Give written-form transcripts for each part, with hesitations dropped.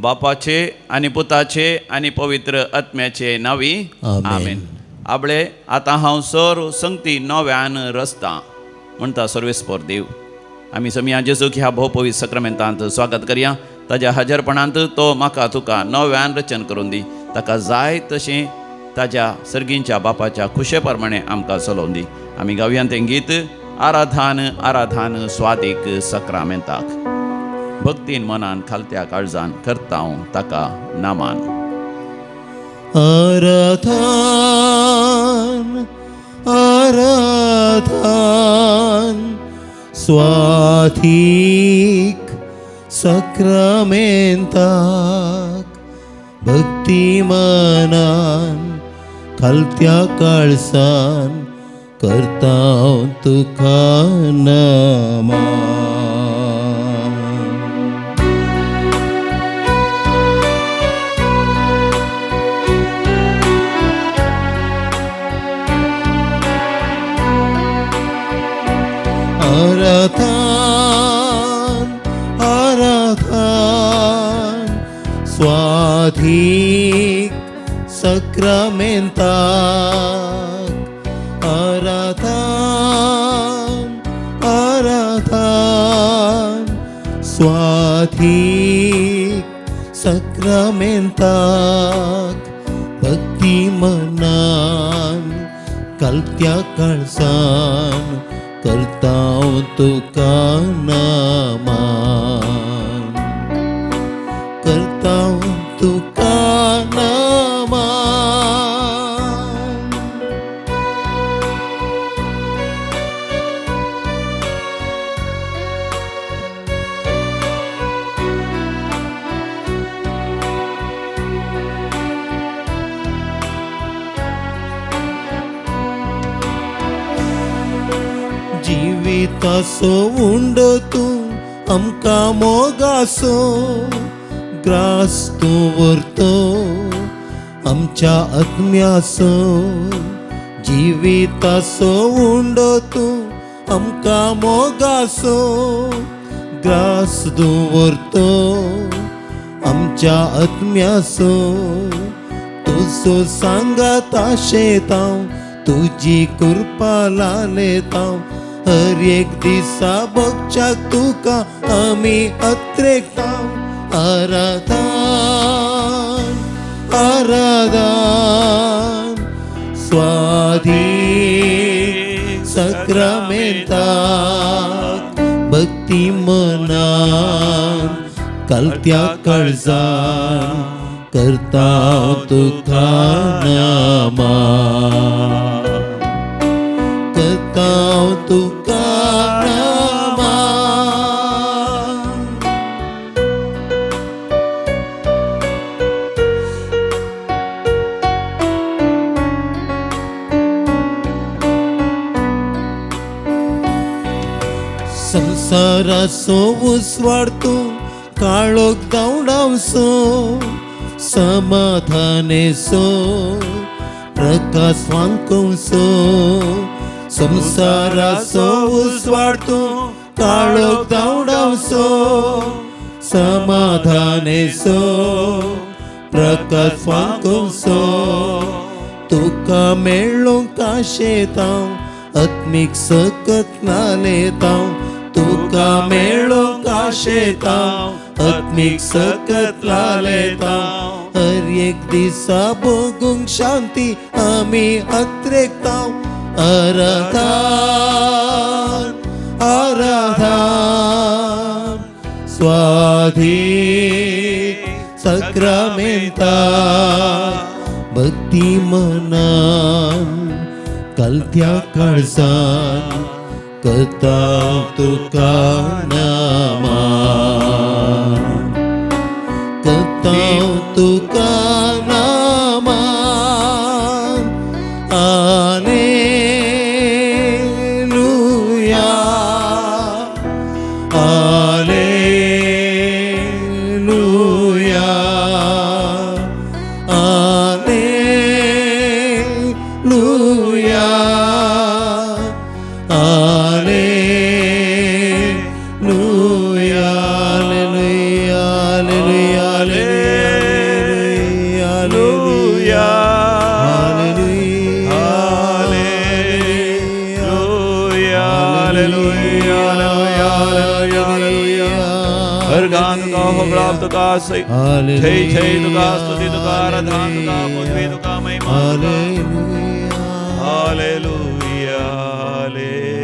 बापाचे आनी पुताचे आनी पवित्र आत्म्याचे नांवी आमेन. आपले आतां हांव सर संगती नव्यान रचतां म्हणटा सर्वेस्पर देव. आमी समिया जेजूक ह्या भोवपवित्र सक्रमेंतांत स्वागत करया. ताज्या हजरपणांत तो म्हाका तुका नव्यान रचन करून दी. ताका जाय तशें ताज्या सर्गींच्या बापाच्या खुशे प्रमाणे आमकां चलोवन दी. आमी गावया तें गीत आराधान आराधान स्वादीक सक्रामेंताक. भक्तीन मनान खालत्या काळजान करता हांव ताका नामान. आराधान आराधान स्वाधीक सक्रामेंताक भक्ती मनान खालत्या काळसान करता तुका नमन. आराधान आराधान स्वाधीक सक्रामेंताक आराधान आराधान स्वाधीक सक्रामेंताक भक्ती मनान कलत्या काळसान करता तुका नमन, करता तुका नमन. जिविताचो उंडो तूं आमकां मोगासो ग्रास तूं व्हरतो आमच्या आत्म्यासो. जिविताचो उंडो तूं आमकां मोगासो ग्रास तूं व्हरतो आमच्या आत्म्यासो. तुजो सांगात आशेतांव तुजी कृपा लालेतांव हर एक दिसा बगच्याक तुका आमी अत्रेकतांव. आराधान आराधान स्वाधीन सक्रामेंताक भक्ती मनान कलत्या काळजान करता तुका नमन, करता तुका नमन. संसाराचो उजवाड तूं काळोख धांवडावचो समाधानेचो प्रकाश फांकोवचो. संसाराचो उजवाड तूं काळोख धांवडावचो समाधानेचो प्रकाश फांकोवचो. तुका मेळूंक आशेतांव आत्मीक सकत लालेतांव. तुका मेळूंक आशेतांव आत्मीक सकत लालेतांव. हर एक दिसा भोगूंक शांती आमी अत्रेकतांव. आराधान आराधान स्वाधीन सक्रामेंताक भक्ती मनान कलत्या काळजान करता तुका नमन, करता तुका नमन. आलेलुया आलेलुया आलेलुया आलेलुया. अर्गान तुका होगळाप तुका जय जय तुका स्तुती तुका आराधना तुका पदवी तुका महिमा hallelujah hallelujah.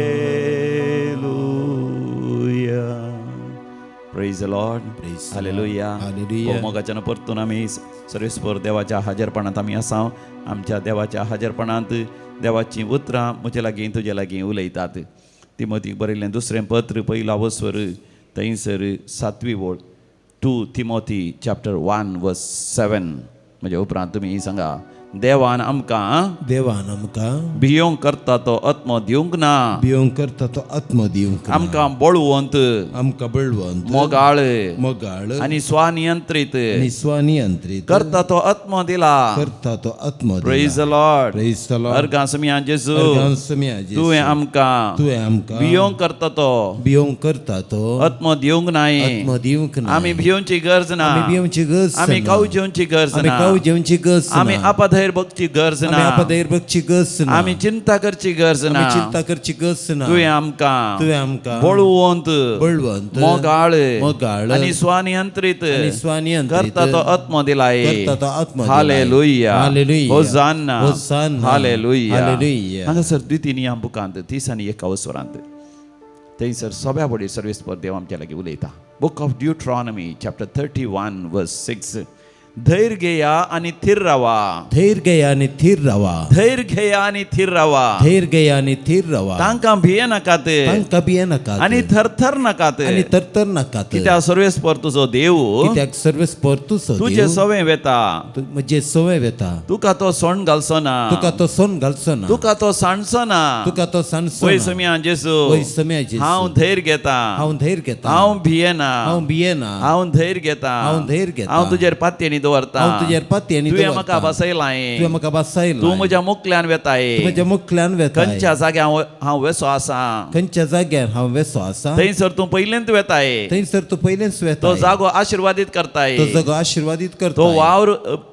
Praise the Lord. Hallelujah. मोगाच्यान परतून आमी सर्वेस्पर देवाच्या हाजरपणांत आमी आसा. आमच्या देवाच्या हाजरपणांत देवाचीं उतरां म्हजे लागीं तुजे लागीं उलयतात. तिमोतीक बरयल्लें दुसरें पत्र पयलो वस्वर थंयसर 7वी ओळ 2 तिमोती चॅप्टर 1 वर्स 7. म्हज्या उपरांत तुमी सांगा, देवान आमकां भियोंक करता तो आत्मो दिवंक ना, भियोंक करता तो आत्मो दिवंक ना, आमकां बळवंत, मोगाळ आनी स्वनियंत्रीत करता तो आत्मो दिला. Praise the Lord. अर्गां समिया जेजू, तुवें आमकां भियोंक करता तो आत्मो दिवंक नाय, आमी भियोंची गरज ना, आमी कावजेवची गरज ना, आमी आपाधैर बघची गरज ना, आमी चिंता करची गरज ना. तुवें आमकां बळवंत मोगाळ आनी स्वनियंत्रीत करता तो आत्मो दिलाय. हालेलुया. होजान्ना. हालेलुया. हांगासर द्वितीय नियम बुकांत 31 वरांत थंयसर सगळ्या व्हडली सर्वेस्पर देव आमच्या लागीं उलयता. Book of Deuteronomy chapter 31 verse 6. धैर्य घेया आणि थीर रावा, धैर्य घेया आणि थीर रावा, धैर्य घेया आणि थीर रावा, धैर्य घेया आणि थीर रावा. तांकां भिये नाकात, तांकां भिये नाकात आणि थरथर नाकात, आणि थरथर नाकात. कित्याक सर्वेस्पर तुजो देव, कित्याक सर्वेस्पर तुजो तुजे सवे वेता, म्हजे सवे वेता. तुका तो सोण घालचो ना, तुका तो सोण घालचो ना, तुका तो सांडचो ना, तुका तो सांडचो ना. वय समिया जेजू, वय समिया जेजू, हांव धैर्य घेता, हांव धैर्य घेता, हांव भियेना, हांव भियेना, हांव धैर्य घेता, हांव धैर्य घेता. हांव तुजेर पातयेनी दवरता, हांव तुजेर पातयेनी तुवें म्हाका बसयलां, तुवें म्हाका बसयलां, तूं म्हज्या मुखल्यान वेताय, तूं म्हज्या मुखल्यान वेताय. खंयच्या जाग्यार हांव वेसो आसा, खंयच्या जाग्यार हांव वेसो आसा, थंयसर तूं पयलेंच वेताय, थंयसर तूं पयलेंच वेताय. तो जागो आशिर्वादीत करताय, तो जागो आशिर्वादीत करताय, तो वावर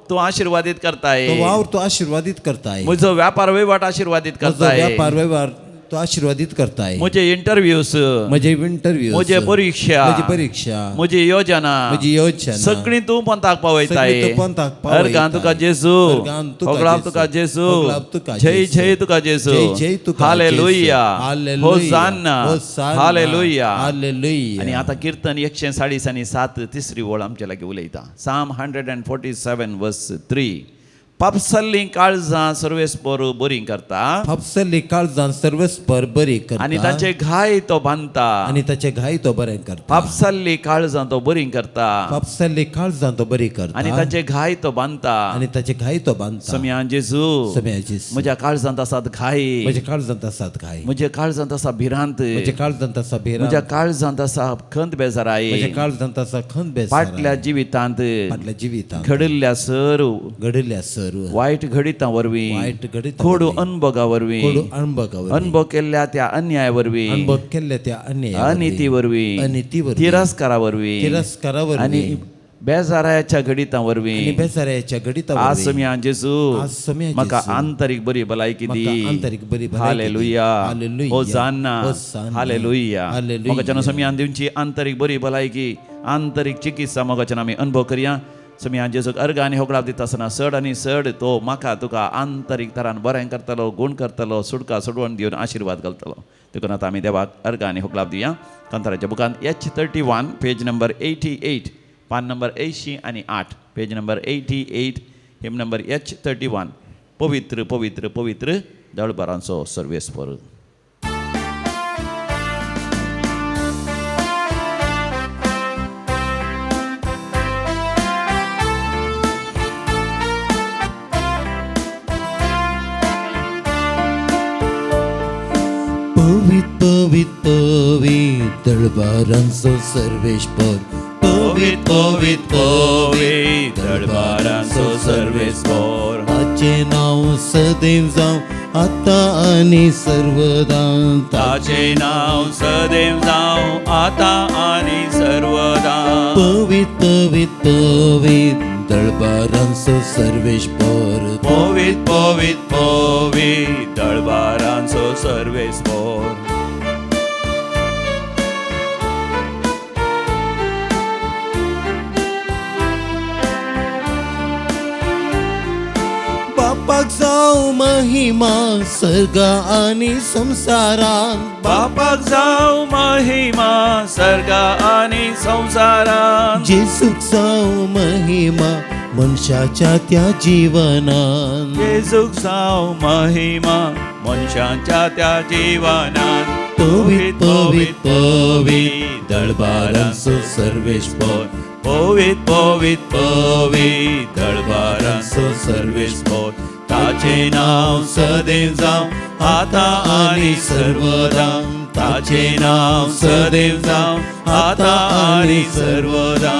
तूं आशिर्वादीत करताय, तो वावर तूं आशिर्वादीत करताय. म्हजो व्यापार वहिवाट आशिर्वादीत करताय, व्यापार वहिवाट तो आशीर्वादित करताय. म्हजे इंटरव्यूज, म्हजे इंटरव्यूज, म्हजे परीक्षा, म्हजी परीक्षा, म्हजी योजना, म्हजी योजना सगळी तूं पंथाक पावयताय. तूं पंथाक पावयताय. अर्गां तुका जेजू, होगळाप तुका जेजू, जय जय तुका जेजू. जय तुका. हालेलुया. होजान्ना. हालेलुया. हालेलुया. आनी आतां कीर्तन 147 तिसरी ओळ आमचे लागीं उलयता. Psalm 147 verse 3. पापसल्ली काळजां सर्वेस्पर बरी करता, पापसल्ली काळजां सर्वेस्पर बरी करता, आनी ताचे घाय तो बांदता, आनी ताचे घाय तो बरे करता. पापसल्ली काळजां तो बरी करता, पापसल्ली काळजां तो बरी करता, आनी ताचे घाय तो बांदता, आनी ताचे घाय तो बांदता. समिया जेजू, समिया जेजू, म्हज्या काळजांत आसात घाय, म्हज्या काळजांत आसात घाय, म्हज्या काळजांत आसा भिरांत, म्हज्या काळजांत आसा भिरांत, म्हज्या काळजांत आसा खंत बेजाराय, म्हज्या काळजांत आसा खंत बेजाराय. फाटल्या जिवितांत, फाटल्या जिवितांत घडिल्ल्या सर, घडिल्ल्या सर वायट घडितां वरवीं, कोडू अनभोगा वरवीं, अनुभव केल्ल्या त्या अन्याय वरवीं, अनुभव केल्ल्या त्या अन्याय, अनिती वरवीं, अनिती वरवीं, तिरस्कारा वरवीं, तिरस्कारा वरवीं, आनी बेजाराच्या घडितां वरवीं, बेजाराच्या घडितां वरवीं. आज समिया जेजू, म्हाका आंतरीक बरी भलायकी दी, आंतरीक बरी. हालेलुया. होजान्ना. हालेलुया. म्हाका समियान दिवची आंतरीक बरी भलायकी, आंतरीक चिकित्सा म्हाका आमी अनुभव करया. समिया जेजूक अर्ग आनी होगळाप दिता आसतना सड आनी सड तो म्हाका तुका आंतरीक तरान बरें करतलो, गूण करतलो, सुटका सोडवण दिवन आशिर्वाद घालतलो. देखून आतां आमी देवाक अर्ग आनी होगळाप दिया. कांताराच्या बुकांत H31 page number 88, पान नंबर 88, पेज नंबर 88, हेम नंबर H31. पवित्र पवित्र पवित्र दळबरांचो सर्वेस्पर. पवित पवित दळबारांचो सर्वेस्पर, पवित पवित पवित दळबारांचो सर्वेस्पर. ताचें नांव सदैव जावं आतां आनी सर्वदा, ताचें नांव सदैव जावं आतां आनी सर्वदा. पवित पवित पवित दळबारांचो सर्वेस्पर, पवित पवित पवित दळबारांचो सर्वेस्पर. जावं महिमा सर्गा आनी संवसारान, बापाक जावं महिमा सर्गा आनी संवसारान, जेजूक जावं महिमा मनशाच्या त्या जिवनान, जेजूक जावं महिमा मनशाच्या त्या जिवनान. पवित पवित पवित दळबारांचो सर्वेस्पर, पवित पवित पवित दळबारांचो सर्वेस्पर, ताचें नांव सदैव जावं आतां आनी सर्वदा, ताचें नांव सदैव जावं आतां आनी सर्वदा.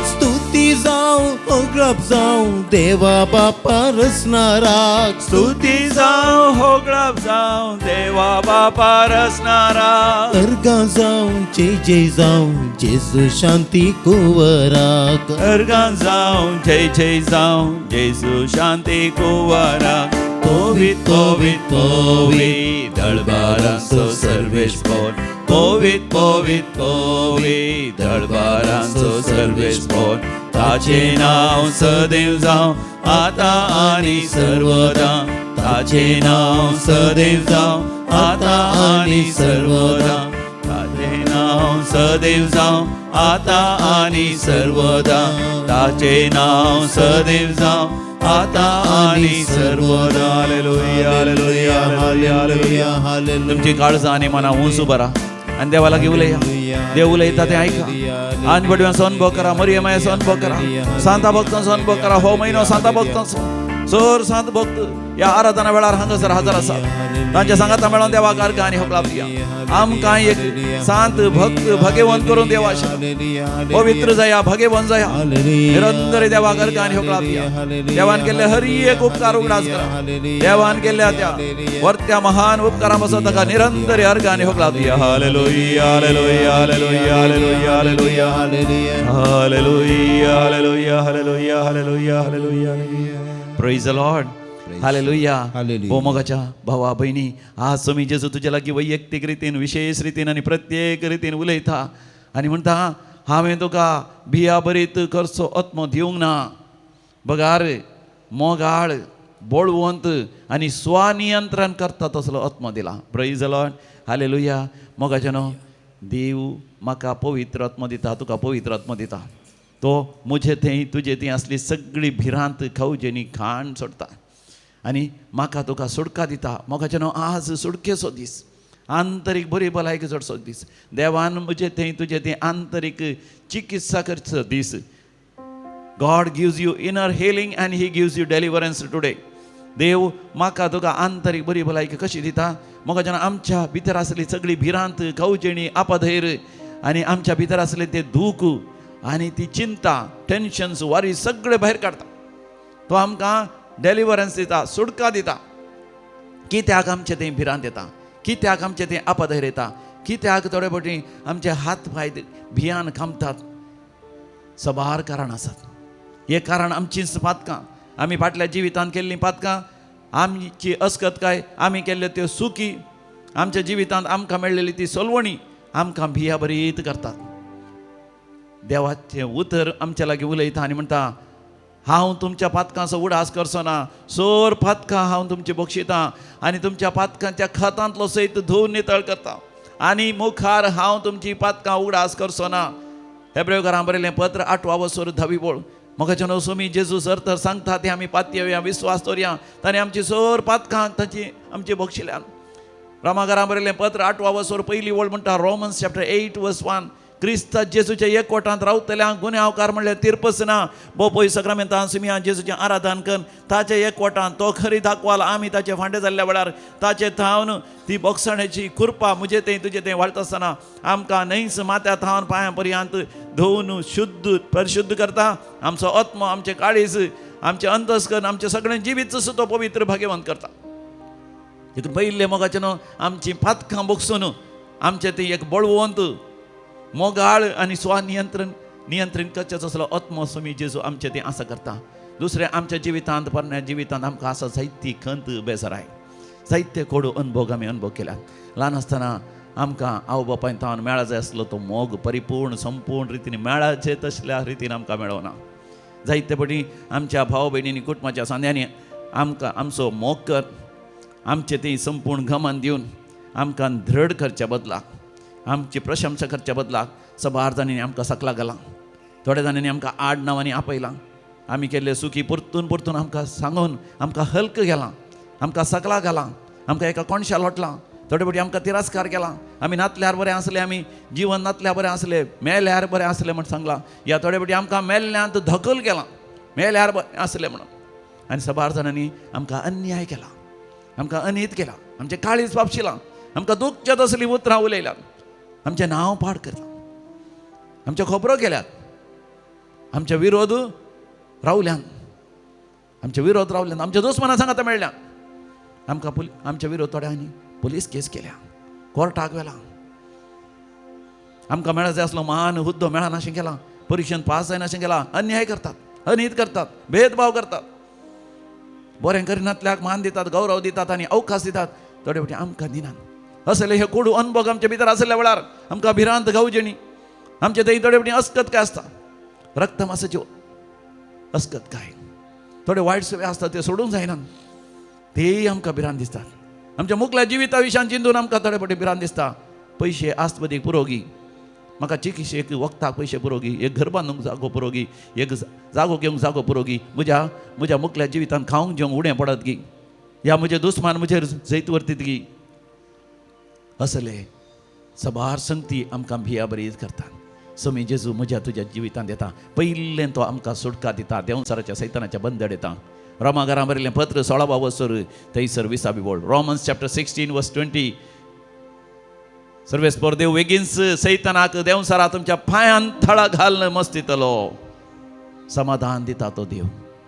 स्तुती जावं होगळप जावं देवा बापा रचणाराक, स्तुती जावं होगळप जावं देवा बापा रचणाराक, अर्गां जावं जय जय जावं जेजू शांती कुंवराक, अर्गां जावं जय जय जावं जेजू शांती कुंवराक. पवित पवित पवित दळबारांचो सर्वेस्पर, पवित पवित पवित दळबारांचो सर्वेस्पर, ताचें नांव सदैव जावं आतां आनी सर्वदा, ताचें नांव सदैव जावं आतां आनी सर्वदा, ताचें नांव सदैव जावं आतां आनी सर्वदा, ताचें नांव सदैव जावं आतां आनी सर्वदा. Hallelujah hallelujah hallelujah hallelujah. तुमची काळजां आनी मनां उंच बरा आनी देवा लागीं उलया. देव उलयता तें आयका. आनी भटव्यांचो अनुभव करा, मरियमायाचो अनुभव करा, सांता भक्तांचो अनुभव करा. हो म्हयनो सांता भक्तांचो, सर सांत भक्त ह्या आराधना वेळार हांगासर हजर आसात. तांच्या सांगाता मेळोन देवाक अर्घ आनी होकलाप दिया. आमकां एक सांत भक्त भाग्यवंत करून देवा, पवित्र जाया, भाग्यवंत जाया. निरंतर देवाक अर्घ आनी होकलाप दिया. देवान केल्ले हर एक उपकार उगडास करा. देवान केल्ल्या त्या वर्त्या महान उपकारा पासून ताका निरंतर अर्घ आनी होकलाप दिया. Hallelujah hallelujah hallelujah hallelujah hallelujah hallelujah hallelujah hallelujah hallelujah hallelujah. Praise the Lord. Hallelujah. भोव मोगाच्या भावा भयणी, आज स्वामी जेजू तुज्या लागीं वैयक्तीक रितीन, विशेष रितीन आनी प्रत्येक रितीन उलयता आनी म्हणटा, हांवें तुका बिया बरीत करचो आत्मो दिवंक ना, बगार मोगाळ, बळवंत आनी स्वनियंत्रण करता तसलो आत्मो दिला. Praise the Lord. Hallelujah. मोगाचे न्हू, देव म्हाका पवित्र आत्मो दिता, तुका पवित्र आत्मो दिता. तो म्हजे थंय तुजे थंय आसली सगळी भिरांत खवजेनी खाण सोडटा आनी म्हाका तुका सुटका दिता. मोगाचे न्हू, आज सुटकेचो दीस, आंतरीक बरी भलायकी जोडचो दीस, देवान म्हजे थंय तुजे थंय आंतरीक चिकित्सा करचो दीस. God gives you inner healing and He gives you deliverance today. देव म्हाका तुका आंतरीक बरी भलायकी कशी दिता? मोगाचे न्हू, आमच्या भितर आसली सगळी भिरांत, खवजेणी, अपधैर्य आनी आमच्या भितर आसले ते दूख आनी ती चिंता, टेन्शन्स, वारी सगळे भायर काडटा. तो आमकां डेलिवरन्स दिता, सुटका दिता. कित्याक आमचें तें भिरांत येता? कित्याक आमचें तें अपधैर्य येता? कित्याक थोडे फावटी आमचे हात पांय भियान खामतात? सबार कारण आसात. हें कारण आमचींच पातकां, आमी फाटल्या जिवितांत केल्लीं पातकां, आमची अस्कतकाय, आमी केल्ल्यो त्यो सुकी, आमच्या जिवितांत आमकां मेळ्ळेली ती सोलवणी आमकां भिया बरीत करतात. देवाचें उतर आमच्या लागीं उलयता आनी म्हणटा, हांव तुमच्या पातकांचो उडास करचो ना, सोर पातकां हांव तुमची बक्षितां आनी तुमच्या पातकांच्या खतांतलो सयत धुवन नितळ करता आनी मुखार हांव तुमची पातकां उगडास करचो ना. हेब्रेवकारां बरयलें पत्र 8 वसोर 10वी बोळ. मोगाचे न्हू, सोमी जेजू सर तर सांगता तें आमी पातयेवया, विस्वास दवरया, ताणें आमची सोर पातकां ताची आमची बक्षिल्यान. रोमाकारां बरयलें पत्र 8 वसोर 1 वळ म्हणटा, रोमन्स चॅप्टर 8 वर्स 1, क्रिस्त जेजूच्या एकवटांत रावतल्यांक गुन्यांवकार म्हणल्यार तिर्पस ना. भोव पय सक्रामेंतान सुमिया जेजूचें आराधन कर ताचे एकवटान तो खरी दाखवाल आमी ताचे फांडे जाल्ल्या वेळार ताचे थावन ती बोगसण्याची कृपा म्हजे थंय तुजे थंय वाडटा आसतना आमकां न्हंयच माथ्या थावन पांयां पर्यंत धुवन शुद्ध परिशुद्ध करता. आमचो आत्मो, आमचें काळीज, आमचें अंतस्करण, आमचें सगळें जिवीत सुद्दां तो पवित्र भाग्यवंत करता. देखून पयिल्लें मोगाचें न्हू, आमचीं पातकां बोगसून आमचें ती एक बळवंत मोगाळ आनी स्वनियंत्रण नियंत्रण करचें तसलो आत्मो स्वामी जेजू आमचें तें आसा करता. दुसरें आमच्या जिवितांत पोरण्या जिवितांत आमकां आसा जायती खंत बेजाराय, जायते कोडू अनुभव आमी अनुभव केल्यात. ल्हान आसतना आमकां आवय बापायन तावन मेळा जाय आसलो तो मोग परिपूर्ण संपूर्ण रितीन मेळाचे तसल्या रितीन आमकां मेळना. जायते पटी आमच्या भाव भयणींनी कुटुंबाच्या सांद्यांनी आमकां आमचो मोग कर आमचें ती संपूर्ण गमन दिवन आमकां धृढ करच्या बदलाक आमची प्रशंसा करच्या बदलाक सबार जाणांनी आमकां सकला घालां, थोड्या जाणांनी आमकां आड नांवांनी आपयलां, आमी केल्ले सुखी परतून परतून आमकां सांगून आमकां हल्क गेलां, आमकां सकला घालां, आमकां एका कोणशा लोटलां, थोडे फावटी आमकां तिरस्कार केला, आमी नातल्यार बरें आसलें, आमी जिवन नातल्यार बरें आसलें, मेल्यार बरें आसलें म्हण सांगलां, ह्या थोडे फावटी आमकां मेल्ल्यांत धकल केलां, मेल्यार बरें आसलें म्हणून. आनी सबार जाणांनी आमकां अन्याय केला, आमकां अनीत केला, आमचें काळीज बापशिलां, आमकां दुखच्या तसलीं उतरां उलयल्यात, आमचें नांव पाड करता, आमच्यो खबरो केल्यात, आमचे विरोध रावल्यान, आमचे विरोध रावल्यान, आमच्या दुस्मना सांगात मेळ्ळ्या, आमकां आमच्या विरोध थोड्यांनी पुलीस केस केल्या, कोर्टाक व्हेला, आमकां मेळा जाय आसलो मान हुद्दो मेळनाशें केला, परिक्षेन पास जायनाशें केला, अन्याय करतात, अनीत करतात, भेदभाव करतात, बरें करिनातल्याक मान दितात, गौरव दितात आनी अवकाश दितात, थोडे फावटी आमकां दिनात. असले हे कोडू अनभोग आमच्या भितर आसल्या वेळार आमकां भिरांत गावजेणी, आमचे थंय थोडे फावटी अस्कत काय आसता, रक्तमासाची अस्कत काय, थोडे वायट सवय आसता ते सोडूंक जायना, तेय आमकां भिरांत दिसतात. आमच्या मुखल्या जिविता विशयान चिंतून आमकां थोडे फावटी भिरांत दिसता, पयशे आस्पतीक पुरोगी, म्हाका चिकित्सेक वखदाक पयशे पुरोगी, एक घर बांदूंक जागो पुरोगी, एक जागो घेवंक जागो पुरोगी, म्हज्या म्हज्या मुखल्या जिवितान खावंक जेवंक उणें पडत गी, ह्या म्हजे दुस्मान म्हजेर जैत व्हरतीत गी, असले सबार संगती आमकां भिया बरीच करतात. समी जेजू म्हज्या तुज्या जिवितांत येता, पयलें तो आमकां सुटका दिता, देंवचाराच्या सैतानाच्या बंदड येता. रोमा घरां बरयलें पत्र 16 वसर थंयसर 20 बोल, रोमन्स चॅप्टर 16 वर्स 20, सर्वेस्पर देव वेगींच सैतानाक देंवचारा तुमच्या पांयान थळा घालून मस्तितलो. समाधान दिता तो देव,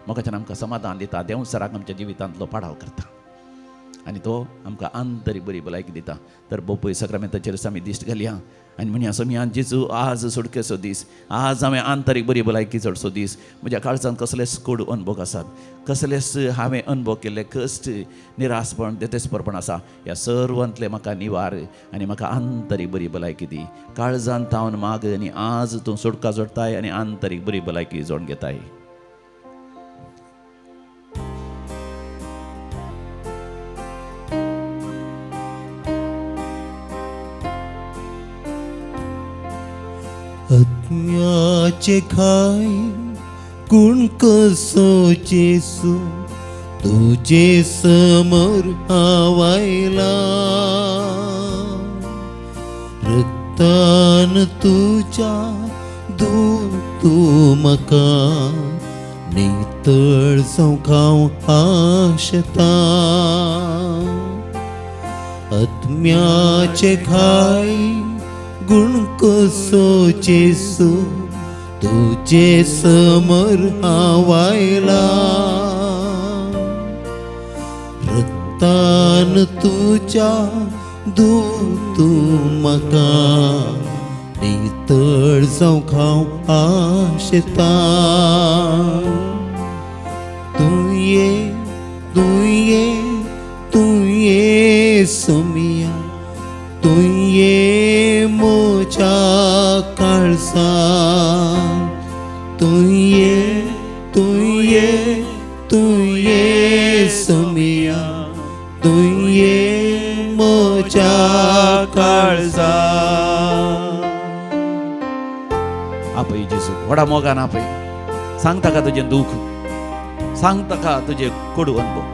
मोगाच्यान आमकां समाधान दिता, देंवचाराक आमच्या जिवितांतलो पाडाव करता आनी तो आमकां आंतरीक बरी भलायकी दिता. तर बोपय सक्रामेंताचेर आमी दिश्ट घालया आनी म्हणया, समियान जेजू आज सुटकेचो दीस, आज हांवें आंतरीक बरी भलायकी चडसो दीस, म्हज्या काळजांत कसलेच कोड अनभोग आसात, कसलेच हांवें अनभोग केल्ले कश्ट, निरासपण, देतेस्परपण आसा, ह्या सर्वांतलें म्हाका निवार आनी म्हाका आंतरीक बरी भलायकी दी. काळजांत तावन माग आनी आज तूं सुटका जोडटाय आनी आंतरीक बरी भलायकी जोडून घेताय. आत्म्याचे खाय गुण कसो जेसू तुझे समोर आवायला, रक्तान तुझ्या दूर तू म्हाका नितळ जावंक हांव आशेता. आत्म्याचे खाय गुण कसो जेसू तुझे समोर आवायला, रक्तान तुझ्या दूर तू म्हाका नितळ जावंक हांव आशेता. तूं ये, तूं ये, तूं ये सोमिया, तूं ये म्हज्या काळजांत, तूं ये, तूं ये, तूं ये सोमिया, तूं ये म्हज्या काळजांत. आपय जेजू व्हडा मोगान आपय, सांग ताका तुजें दूख, सांग ताका तुजें कोडू अनुभव,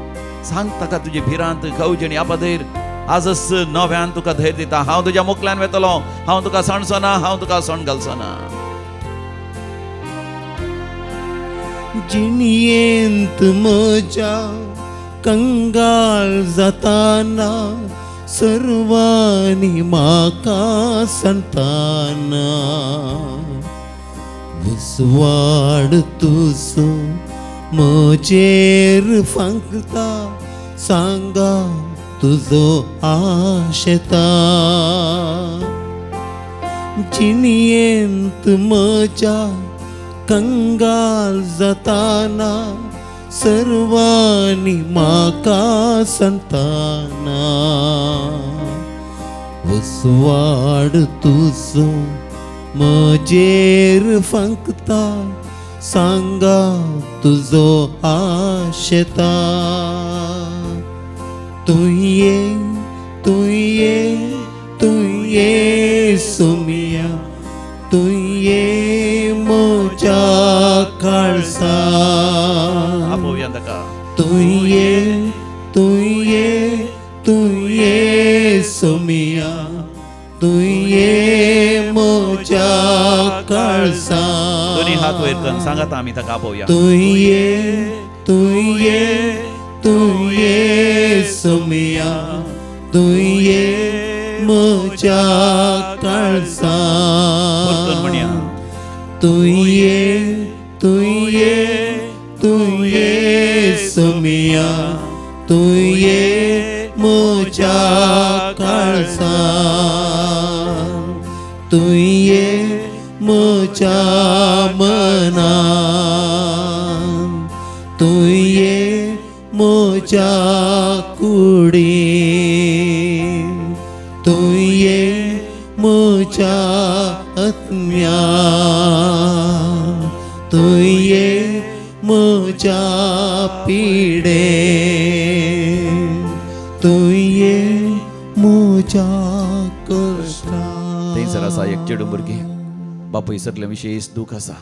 सांग ताका तुजी भिरांत, खवजणी, आपधैर. आजच नव्यान तुका धैर्य दिता, हांव तुज्या मुखल्यान वेतलो, हांव तुका सणसो ना, हांव तुका सण घालचो ना. जिणयेंत म्हज्या कंगाल जाताना सर्वांनी म्हाका सांगताना, उजवाड तुजो म्हजेर फांकता, सांगा तुजो आशेता. जिणयेंत म्हज्या कंगाल जाताना सर्वांनी म्हाका सांगताना, उजवाड तुजो म्हजेर फांकता, सांगा तुजो आशेता। तुये तुये तुये सुमिया, तुये म्हज्या काळसा। आपोवया ताका। तुये तुये तुये सुमिया, तुये म्हज्या काळसा। दोनी हात वयर करून सांगात आमी ताका आपोवया। तुये तुये तुये सुमिया, तुये म्हज्या काळसा। परतून म्हणया। तुये तुये तुये सुमिया, तुये म्हज्या काळसा। तुये म्हज्या मना, तुये म्हज्या कुडी, तुये म्हज्या आत्म्या, तुये म्हज्या पिडे, तुये म्हज्या कश्टा। थंयसर आसा एक चेडूं भुरगें, बापूय सगळें विशेश दूख आसा।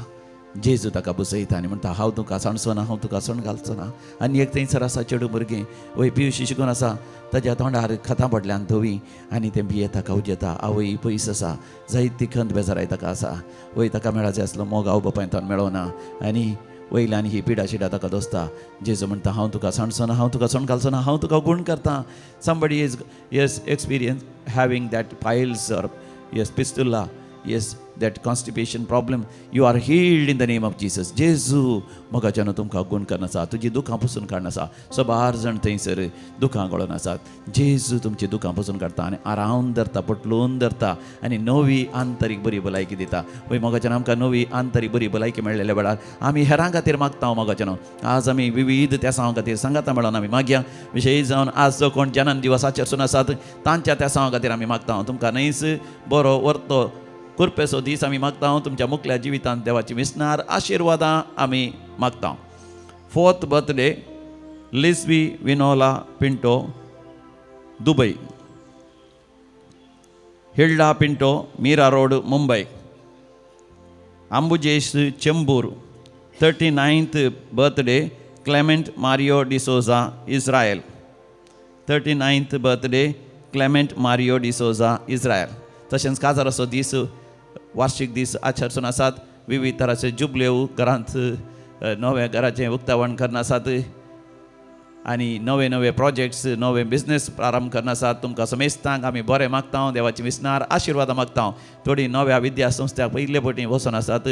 जेजू ताका बसयता आनी म्हणटा, हांव तुका सांडचो ना, हांव तुका सण घालचो ना। आनी एक थंयसर आसा चेडूं भुरगें, वय पिवशी शिकून आसा, ताज्या तोंडार खतां पडल्यान धवी आनी तें भियेता, कावजेता। आवय पयस आसा, जायती खंत बेजाराय ताका आसा। वय ताका मेळाचें आसलो मोग आवय बापायन तो मेळना आनी वयल्यान ही पिडा शिडा ताका दोसता। जेजू म्हणटा, हांव तुका सांडचो ना, हांव तुका सण घालचो ना, हांव तुका गूण करता। Somebody is yes experience having that piles or yes fistula, yes that constipation problem, you are healed in the name of Jesus. जेजू मोगाच्यान तुमकां गूण करून आसा, तुजी दुखां पुसून काडून आसा। सबार जाण थंयसर दुखां गळोन आसात, जेजू तुमची दुखां पुसून काडटा आनी आरावन धरता, पटलून धरता आनी नवी आंतरीक बरी भलायकी दिता। वय मोगाच्यान आमकां नवी आंतरीक बरी भलायकी मेळ्ळेल्या वेळार आमी हेरां खातीर मागता। मोगाच्यान आज आमी विविध तेसांव खातीर सांगाता मेळोन आमी मागया, विशेश जावन आज जो कोण जनन दिवस आचरसून आसात तांच्या तेसांव खातीर आमी मागता। तुमकां न्हयच बरो वर्तो कृपेचो दीस आमी मागता। तुमच्या मुखल्या जिवितांत देवाची विसनार आशिर्वादां आमी मागता। 4th birthday Lisby Vinola Pinto, Dubai. Hilda Pinto, Mira road, Mumbai. Ambujesh Chembur. 39th birthday Clement Mario D'Souza, Israel. 39th birthday Clement Mario D'Souza, Israel. तशेंच काजाराचो दीस, वार्षिक दीस आचरसून आसात। विविध तराचे जुबलेव घरांत नव्या घराचें उक्तावण करून आसात आनी नवे नवे प्रोजेक्ट्स, नवे बिजनेस प्रारंभ करून आसात। तुमकां समेस्तांक आमी बरें मागता, देवाची विसनार आशिर्वादां मागता। थोडी नव्या विद्यासंस्थ्याक पयले पटी वचून आसात।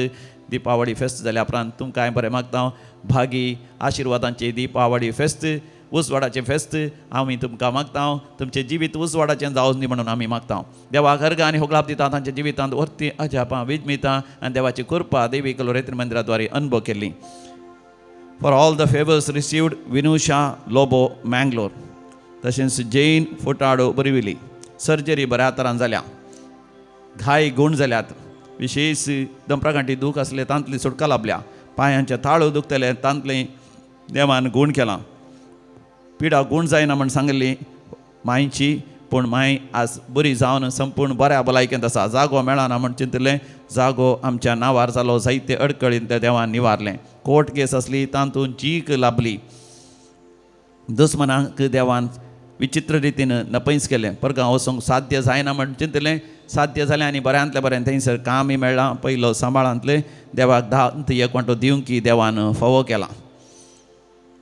दिपावळी फेस्त जाल्या उपरांत तुमकां बरें मागता। भागी आशिर्वादांची दिपावळी फेस्त, उजवाडाचें फेस्त आमी तुमकां मागता। तुमचें जिवीत उजवाडाचें जावं दी म्हणून आमी मागता। देवाक अर्घ आनी होगळाप दिता। तांच्या जिवितांत वर्ती अजापां विजमितां आनी देवाची कृपा देवी कलोरेत्री मंदिराद्वारे अनुभव केल्ली। For all the favours received Vinusha Lobo, Mangalore. तशेंच जैन फुटाडो, बोरिवली। सर्जरी बऱ्या तरान जाल्या, घाय गूण जाल्यात, विशेश दंपरागांठी दूख आसले तांतली सुटका लाभल्या, पांयांचे ताळू दुखतले तांतलें देवान गूण केलां, पिडा गूण जायना म्हण सांगिल्ली मांयची, पूण मांय आज बरी जावन संपूर्ण बऱ्या भलायकेंत आसा। जागो मेळना म्हण चिंतलें, जागो आमच्या नांवार जालो, जायते अडकळीन त्या देवान निवारलें। कोर्ट केस आसली तातूंत जीक लाभली, दुस्मनांक देवान विचित्र रितीन नपैस केलें। परगांव वचूंक साध्य जायना म्हण चिंतलें, साध्य जालें आनी बऱ्यांतलें बरें थंयसर कामय मेळ्ळां। पयलो सांबाळांतलें देवाक धांत एक वांटो दिवंक देवान फावो केला।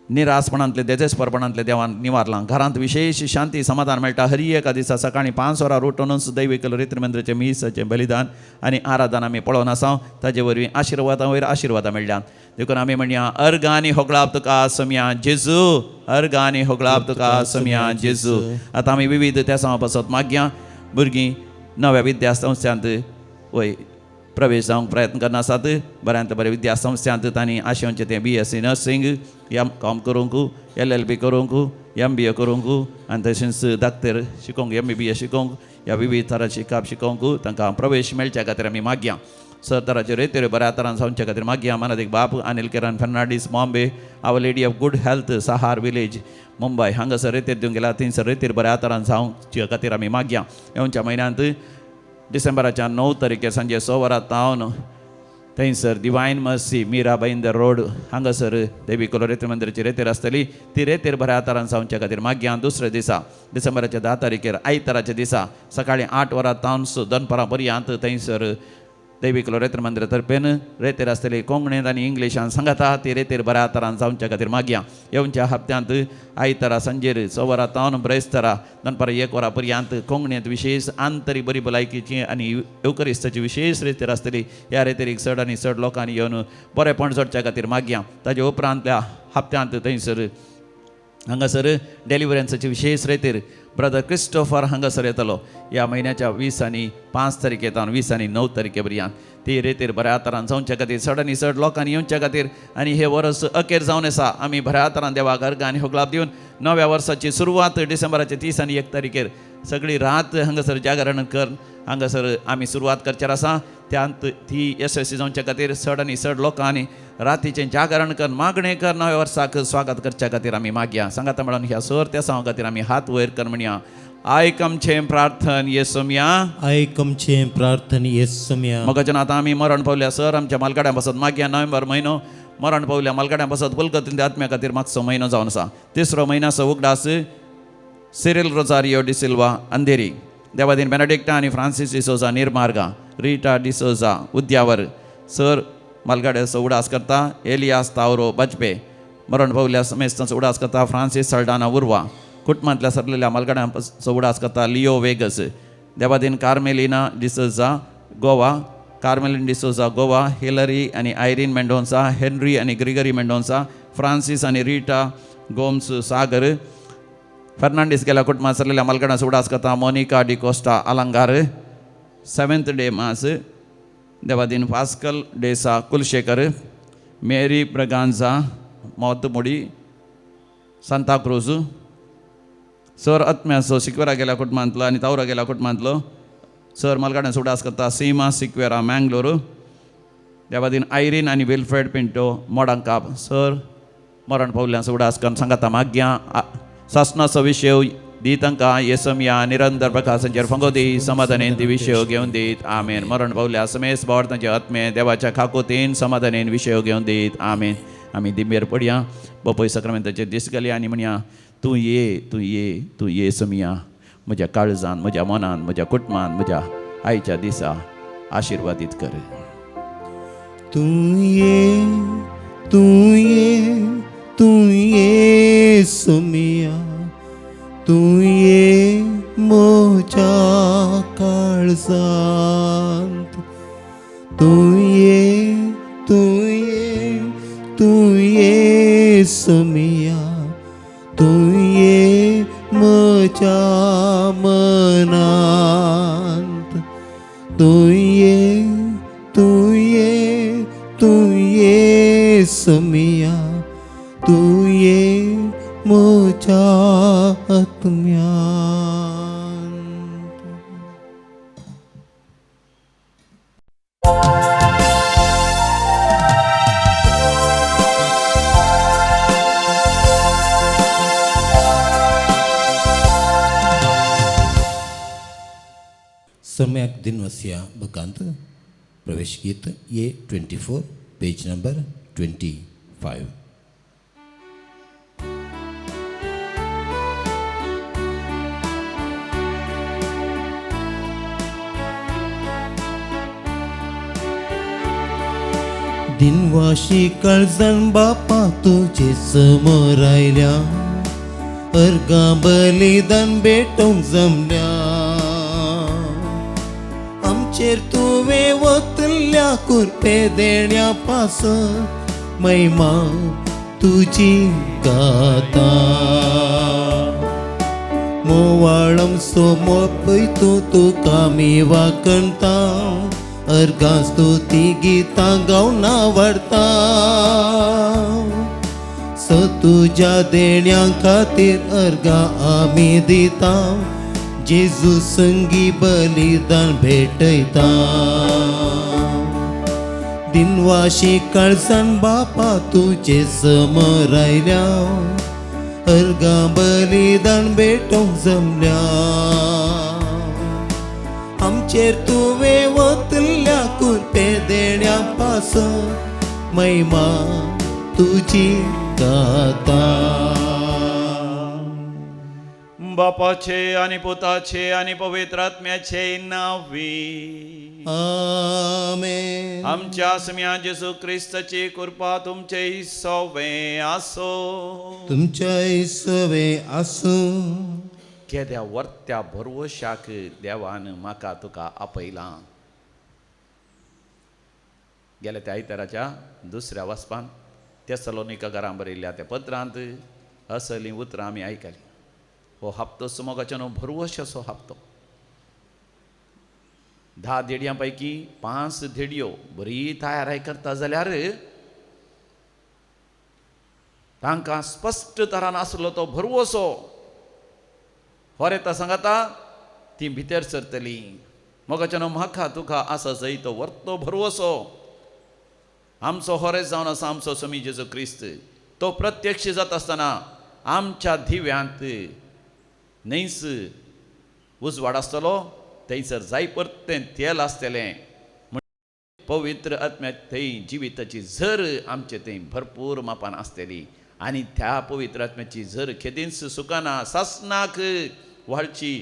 निरासपणांतले देजेस्परपणांतले देवान निवारलां। घरांत विशेश शांती समाधान मेळटा। हरी एका दिसा सकाळीं 5 वरां उठूनच दैवीक लोरेत्री मंदिराचें मिसाचें बलिदान आनी आराधन आमी पळोवन आसा। ताजे वरवीं आशिर्वादां वयर आशिर्वादां मेळ्ळ्यात। देखून आमी म्हणया, अर्घ आनी होगळाप तुका समया जेजू, अर्घ आनी होगळाप तुका समया जेजू। आतां आमी विविध त्या पासत मागया। भुरगीं नव्या विद्यासंस्थांत वय प्रवेश जावंक प्रयत्न करना आसात। बऱ्यांतले बरें विद्यासंस्थांत तांणी आशेवचें तें BSc nursing, MCom करूंक, LLB करूंक, MBA करूंक आनी तशेंच डाक्टर शिकोवंक MBBS शिकोवंक ह्या विविध तरांची शिकाप शिकोवंक तांकां प्रवेश मेळच्या खातीर आमी मागया. सर तराचे रेतेर बऱ्या तरान जावच्या खातीर मागया. मानादीक बाप Anil Kiran Fernandes, Bombay, our lady of good health, Sahar village, Mumbai हांगासर रेतेर दिवंक गेला. थंयसर रेतेर बऱ्या तरान जावच्या खातीर आमी मागया. येवच्या म्हयन्यांत डिसेंबराच्या 9 तारखेर सांजे 6 वरां तावन थंयसर divine mercy Mira Bhayandar road हांगासर देवी कोलो रेतेर मंदिराची रेतेर आसतली. ती रेतेर बऱ्या तरान जावच्या खातीर मागया. दुसऱ्या दिसा डिसेंबराच्या 10 तारखेर आयताराच्या दिसा सकाळी 8 वरां तावन दनपारां पर्यंत थंयसर देवी कोलो रेतेर मंदिरा तर्फेन रेतेर आसतली. कोंकणींत आनी इंग्लिशान सांगता. ती रेतेर बऱ्या तरान जावच्या खातीर मागया. येवच्या हप्त्यांत आयतारा सांजेर 6 वरां तावन ब्रेस्तारा दनपारां 1 वरां पर्यंत कोंकणींत विशेष आंतरीक बरी भलायकीची आनी येवकरिस्ताची विशेष रेतेर आसतली. ह्या रेतेरीक चड आनी चड लोकांनी येवन बरेपण जोडच्या खातीर मागया. ताजे उपरांतल्या हप्त्यांत थंयसर हांगासर डेलिवरन्साची विशेष रेतेर ब्रदर क्रिस्टोफर हांगासर येतलो ह्या म्हयन्याच्या 20 आनी 5 तारखे तावन 20 आनी 9 तारखे पर्यंत. ती रेतेर बऱ्या तरान जावच्या खातीर चड आनी चड लोकांनी येवच्या खातीर आनी हे वर्स अखेर जावन आसा. आमी बऱ्या तरान देवाक अर्घ आनी होगलाप दिवन नव्या वर्साची सुरवात डिसेंबराच्या 30 आनी 1 तारखेर सगळी रात हांगासर जागरण कर हांगासर आमी सुरवात करचेर आसा. त्यांत ती यशस्वी जावच्या खातीर चड आनी चड लोकांनी रातीचें जागरण कर मागणें कर नव्या वर्साक स्वागत करच्या खातीर आमी मागया. सांगाता म्हणून ह्या सर त्या सांगा खातीर आमी हात वयर कर म्हणया. आयक आमचें प्रार्थन येसम्या, आयक आमचें प्रार्थन येसम्या. मगाच्यान आतां आमी मरण पावल्या सर आमच्या मालगाड्यां पासत मागया. नोव्हेंबर म्हयनो मरण पावल्या मालगाड्यां पासत कोलकत्यांत आत्म्या खातीर मागचो म्हयनो जावन आसा. तिसरो म्हयन्याचो उगडास सिरील रोजारियो डिसिल्वा अंधेरी, देवादीन बेनेडिक्टा आनी फ्रांसीस डिसोजा निर्मार्गा, रिटा डिसोजा उद्यावर सर मालगाड्याचो उडास करता. एलियास तावरो बाजपे मरण पावल्या समेस्तांचो उडास करता. फ्रांसीस सल्डाना उर्वा कुटुंबांतल्या सरलेल्या मालगाड्यांचो उडास करता. लिओ वेगस देवादीन Carmelina D'Souza Goa, Carmeline D'Souza Goa, Hilary आनी आयरीन मेंडोन्सा, हेनरी आनी ग्रिगरी मेंडोन्सा, फ्रांसीस आनी रिटा गोम्स सागर फर्नांडीस गेल्या कुटुंबांत सरलेल्या मालगाड्यांचो उडास करता. Monica D'Costa अलंगार 7th day mass देवादीन Pascal D'Sa Kulshekar, Mary Braganza Motmudi Santacruz सर आत्म्याचो सिक्वेरा गेल्या कुटुंबांतलो आनी तावरा गेल्या कुटुंबांतलो सर मालगाड्यांचो उडास करता. सीमा सिक्वेरा मँगलोर देवादीन आयरीन आनी विल्फ्रेड पिंटो मोडांकाप सर मरण पावल्यांचो उडास करून सांगाता मागया. सासनाचो विशय दी तांकां येसमया निरंतर प्रकाशांचेर फंगो दी समाधानेन ती विशय घेवन दीत आमेन. मरण पावल्या समेस बावर तांचे आत्मे देवाच्या खाकोतीन समाधानेन विशय घेवन दीत आमेन. आमी दिंबेर पडया बपय सक्रामेंताचेर दीस घालया आनी म्हणया तूं ये, तूं ये, तूं ये समिया म्हज्या काळजान, म्हज्या मनान, म्हज्या कुटुंबान, म्हज्या आयच्या दिसा आशिर्वादीत कर. तूं ये, तूं ये, तूं ये सोमिया, तूं ये म्हज्या काळजांत, तूं ये, तूं ये, तूं ये सोमिया, तूं ये म्हज्या मनांत, तूं ये, तूं ये, तूं ये सोमिया, तूं ये म्हज्या आत्म्यांत. सम्यक दिनवस्या बुकांत प्रवेश गीत A24 page number 25. दिनवाशी काळजान बापा तुजे समोर आयल्या, अर्गां बलिदान भेटोवंक जमल्या, आमचेर तुवें वतल्या कुरपे देण्या पासत महिमा तुजी गाता. मोवाळम सोमोपय तूं तुका आमी वाकणता, अर्गां स्तुती गितां गावन आवडटा, सत तुज्या देण्या खातीर अर्गां आमी दिता, जेजू संगी बलिदान भेटयता। दिनवाशी काळजान बापा तुजे समोर आयल्या, अर्गां बलिदान भेटोवंक जमल्या। आमचेर तुवें वतल्या कुरपे देण्या पासत महिमा तुजी गाता। बापाचे आनी पुताचे आनी पवित्र आत्म्याचे नांवी आमेन। आमच्या सम्या जेजू क्रिस्ताची कृपा तुमचे सवे आसो। तुमच्या सवे आसूं। केद्या वर्त्या भरवशाक देवान म्हाका तुका आपयलां। गेल्या त्या आयताराच्या दुसऱ्या वाचपान तेसलोनिका घरां बरयल्ल्या त्या पत्रांत असलीं उतरां आमी आयकलीं। हो हप्तो सुमोगाचो न्हू भरवशाचो हप्तो। 10 धेडयां पैकी 5 धेडयो बरी तयाराय करता जाल्यार तांकां स्पश्ट तरान आसलो तो भरवसो। होरेता सांगाता ती भितर सरतली। मोगाचो न्हू म्हाका तुका आसा जय तो वर्तो भरवसो। आमचो होरेस जावन आसा आमचो स्वामी जेजू क्रिस्त, तो प्रत्यक्ष जाता आसतना आमच्या दिव्यांत न्हंयच उजवाड आसतलो, थंयसर जाय परतें तेल आसतलें। पवित्र आत्म्या थंय जिविताची झर आमचे थंय भरपूर मापान आसतली आनी त्या पवित्र आत्म्याची झर खेदींच सुकाना सासनाक व्हाळची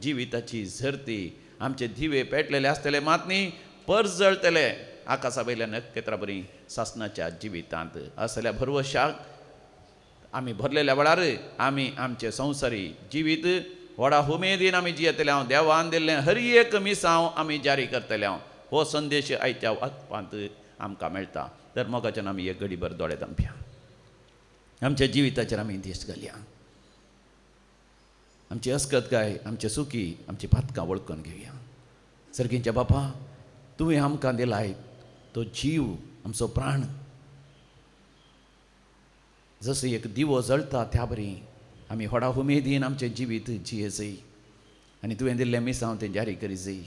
जिविताची झर ती। आमचे दिवे पेटलेले आसतले मात न्ही परजळटले आकाशा वयल्या नखेत्रा बरी सासनाच्या जिवितांत। असल्या भरवशाक आमी भरलेल्या वेळार आमी आमचे संवसारी जिवीत व्हडा उमेदीन आमी जियेतले हांव। देवान दिल्लें हर एक मिसांव आमी जारी करतले हांव। हो संदेश आयच्या वाचपांत आमकां मेळटा। तर मोगाच्यान आमी एक घडीभर दोळे धांपया, आमच्या जिविताचेर आमी दिश्ट घालया, आमची अस्कतकाय, आमचे सुखी, आमची पातकां वळखून घेवया। सर्गींच्या बापा, तुवें आमकां दिलाय तो जीव, आमचो प्राण, जसो एक दिवो जळटा त्या बरी आमी व्हडा उमेदीन आमचें जिवीत जिये जय आनी तुवें दिल्लें मिसांव तें जारी करी जय।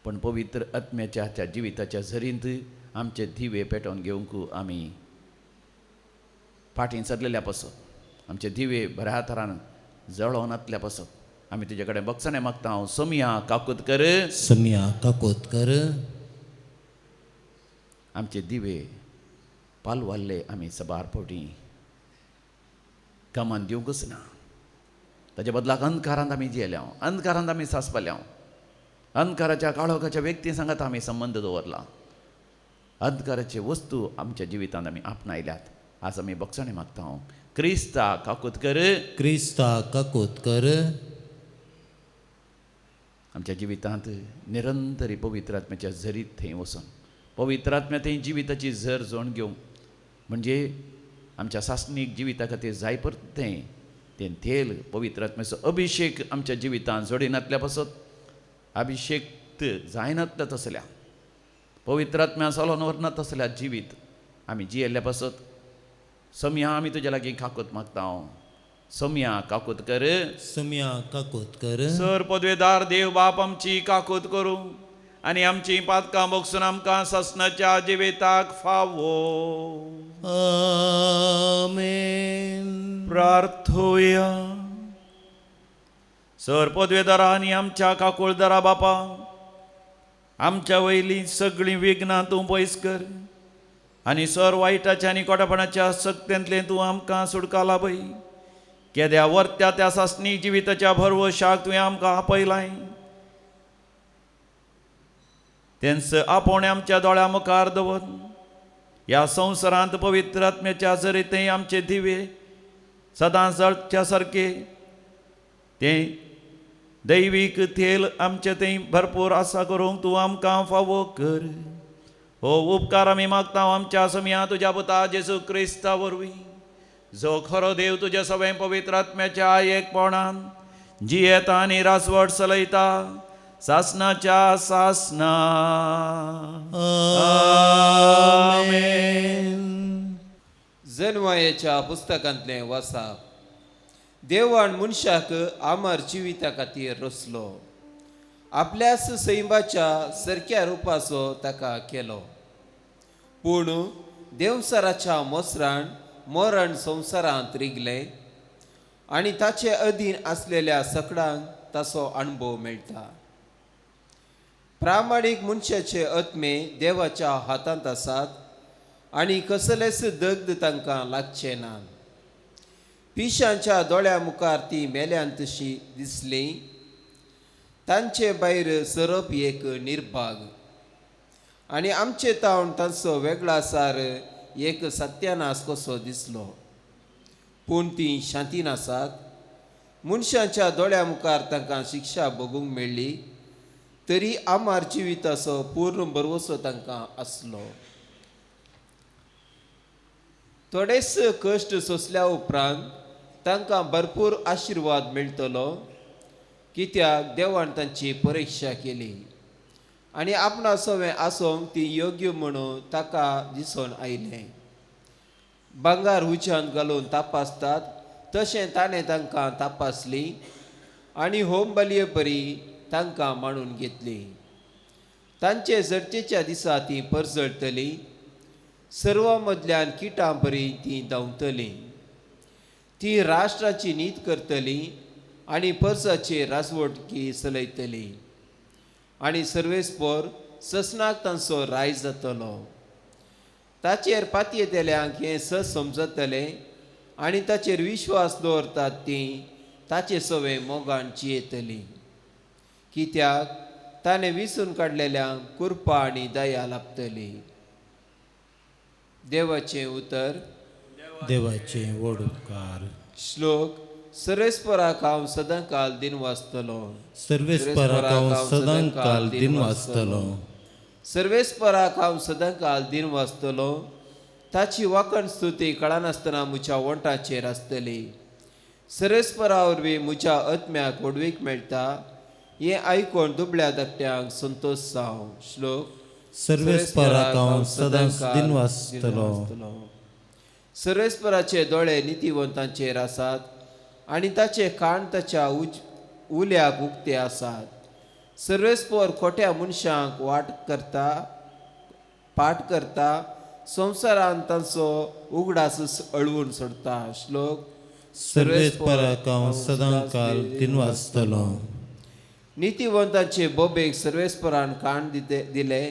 पण पवित्र आत्म्याच्या त्या जिविताच्या झरींत आमचे दिवे पेटोवन घेवंक आमी फाटीं सरलेल्या पासत, आमचे दिवे बऱ्या तरान जळोवन नातल्या पासत आमी तुजे कडेन बक्षणें मागता हांव। सोमया काकूत कर, सोमया काकूत कर। आमचे दिवे पालवाल्ले आमी सबार फावटी कामान दिवंकच ना। ताच्या बदलाक अंधकारांत आमी जियेल्या, अंधकारांत आमी सासपाल्या, अंधकाराच्या काळोखाच्या व्यक्ती सांगात आमी संबंद दवरला, अंधकाराचे वस्तू आमच्या जिवितांत आमी आपणायल्यात। आज आमी बक्षणें मागता हांव। क्रिस्ता काकूत कर, क्रिस्ता काकूत कर। आमच्या जिवितांत निरंतरी पवित्र आत्म्याच्या झरीत थंय वचून पवित्र आत्म्या थंय जिविताची झर जोड घेवंक म्हणजे आमच्या सासणीक जिविता खातीर जाय परतें तें तेल पवित्र आत्म्याचो अभिशेक आमच्या जिवितांत जोडिनातल्या पासत, अभिशेक जायनातल्या तसल्या पवित्र आत्म्या चलोवन व्हरना तसल्या जिवीत आमी जियेल्ल्या पासत सोमया आमी तुज्या लागीं काकूत मागता हांव। सोमया काकूत कर, सोमया काकूत कर। सर पदवेदार देव बाप आमची काकूत करूं आनी आमची पातकां बगसून आमकां सासणाच्या जिविताक फावो। आमेन। प्रार्थोया। सर पदवेदारा आनी आमच्या काकुळदारा बापा, आमच्या वयलीं सगळीं विघ्नां तूं पयस कर आनी सर वायटाच्या आनी कोटापणाच्या सक्तेंतलें तूं आमकां सुटका लाभय। केद्या वर्त्या त्या सासणी जिविताच्या भरवशाक तुवें आमकां आपयलाय, तेंच आपोवणें आमच्या दोळ्या मुखार दवर। ह्या संवसारांत पवित्र आत्म्याच्या जरी आमचे दिवे सदां जळच्या सारके तें दैवीक तेल आमचें थंय भरपूर आसा करूंक तूं आमकां फावो कर। हो उपकार आमी मागता आमच्या समया तुज्या पुता जेजू क्रिस्ता वरवीं, जो खरो देव तुज्या सगळ्या पवित्र आत्म्याच्या एकपणान जियेता आनी राजवट चलयता सासनाच्या सासना। आमेन। जनवायेच्या पुस्तकांतलें वासाप. देवान मनशाक आमर जिविता खातीर रचलो, आपल्याच सैमाच्या सारक्या रुपाचो ताका केलो. पूण देवसराच्या मोसरान मरण संवसारांत रिगलें आनी ताचे अधीन आसलेल्या सकडांक ताचो अणभव मेळटा. प्रामाणीक मनशाचे आत्मे देवाच्या हातांत आसात आनी कसलेच दग्ध तांकां लागचें ना. पिशांच्या दोळ्या मुखार ती मेल्यान तशी दिसली. तांचे भायर सरप एक निर्भाग आनी आमचे तावन तांचो वेगळासार एक सत्यानाश कसो दिसलो. पूण ती शांतीन आसात. मनशाच्या दोळ्या मुखार तांकां शिक्षा भोगूंक मेळ्ळी तरी आमार जिविताचो पूर्ण भरवसो तांकां आसलो. थोडेच कश्ट सोंसल्या उपरांत तांकां भरपूर आशिर्वाद मेळटलो, कित्याक देवान तांची परिक्षा केली आनी आपणा सवें आसूंक ती योग्य म्हणून ताका दिसून आयलें. भांगर उज्यांत घालून तपासतात तशें ताणें तांकां तपासली आनी होम बलये परी तांकां मांडून घेतली. तांचे जडचेच्या दिसा ती परजळटली, सर्वा मदल्यान किटां बरी ती धांवतली. ती राष्ट्राची नीत करतली आनी परसाची राजवटकी चलयतली आनी सर्वेस्पोर ससनाक तांचो राय जातलो. ताचेर पातयेतल्यांक हें सत समजतलें आनी ताचेर विश्वास दवरतात ती ताचे सवे मोगान जियेतली, कित्याक ताणें विसून काडलेल्यांक कृपा आनी दया लाभतली. देवाचें उतर. देवाचें व्हड उपकार. श्लोक. सर्वेस्पराक हांव सदांकाल दिन वाचतलो. सर्वेस्पराक हांव सदांकाल दिन वाचतलो. सर्वेस्पराक हांव सदांकाल दिन वाचतलो. ताची वाकण स्तुती कळनासतना म्हज्या वंठाचेर आसतली. सर्वेस्परा वरवीं म्हज्या आत्म्याक व्हडवीक मेळटा. हें आयकून दुबळ्या धाकट्यांक संतोश जावं. श्लोक. सर्वेस्पराक हांव सदांच दिन वाचतलो. सर्वेस्पराचे दोळे नितीवंतांचेर आसात आनी ताचे कान ताच्या उल्याक उक्ते आसात. सर्वेस्पर खोट्या मनशांक वाट करता पाठ करता, संवसारांत तांचो उगडास अळवून सोडता. श्लोक. सर्वेस्पराक हांव सदांकाल दिन वाचतलो. नितीवंतांचे बोबेक सर्वेस्परान कान दिले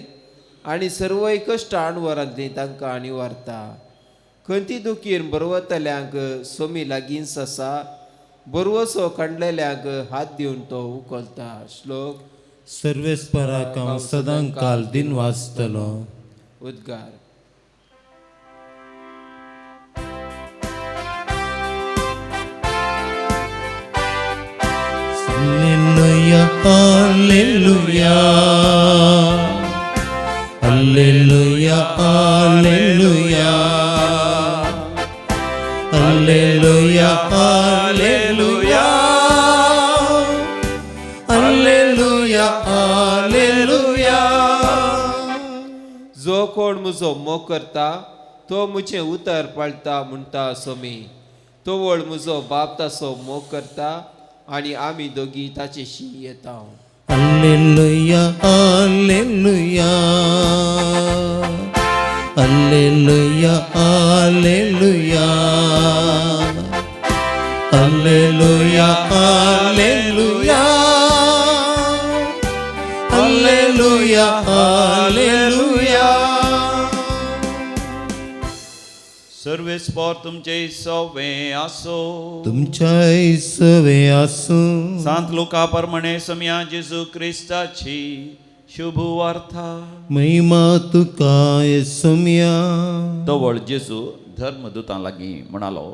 आनी सर्वय कश्ट आणवरांतली तांकां निवारता. खंती दुखीन बरवतल्यांक सोमी लागींच आसा, बरवसो काडलेल्यांक हात दिवन तो उखलता. श्लोक. सर्वेस्पराक हांव सदांकाल दिन वाचतलो. उद्गार. Alleluia, alleluia, alleluia, alleluia, alleluia, alleluia, alleluia, alleluia. जो कोण म्हजो मोग करता तो म्हजें उतर पाळटा म्हणटा सोमी. तोवळ म्हजो बाप ताचो मोग करता आनी आमी दोगी ताचेशी येता. Alleluia, alleluia, alleluia, alleluia, alleluia, alleluia, alleluia, alleluia. सर्वेस्पोर तुमचे सवे आसो. तुमच्याय सवे आसूं. सांत लुका प्रमाणे समया जेजू क्रिस्ताची शुभ वार्ता. महिमा तुका सोम्या. तवळ जेजू धर्मदुतां लागीं म्हणालो,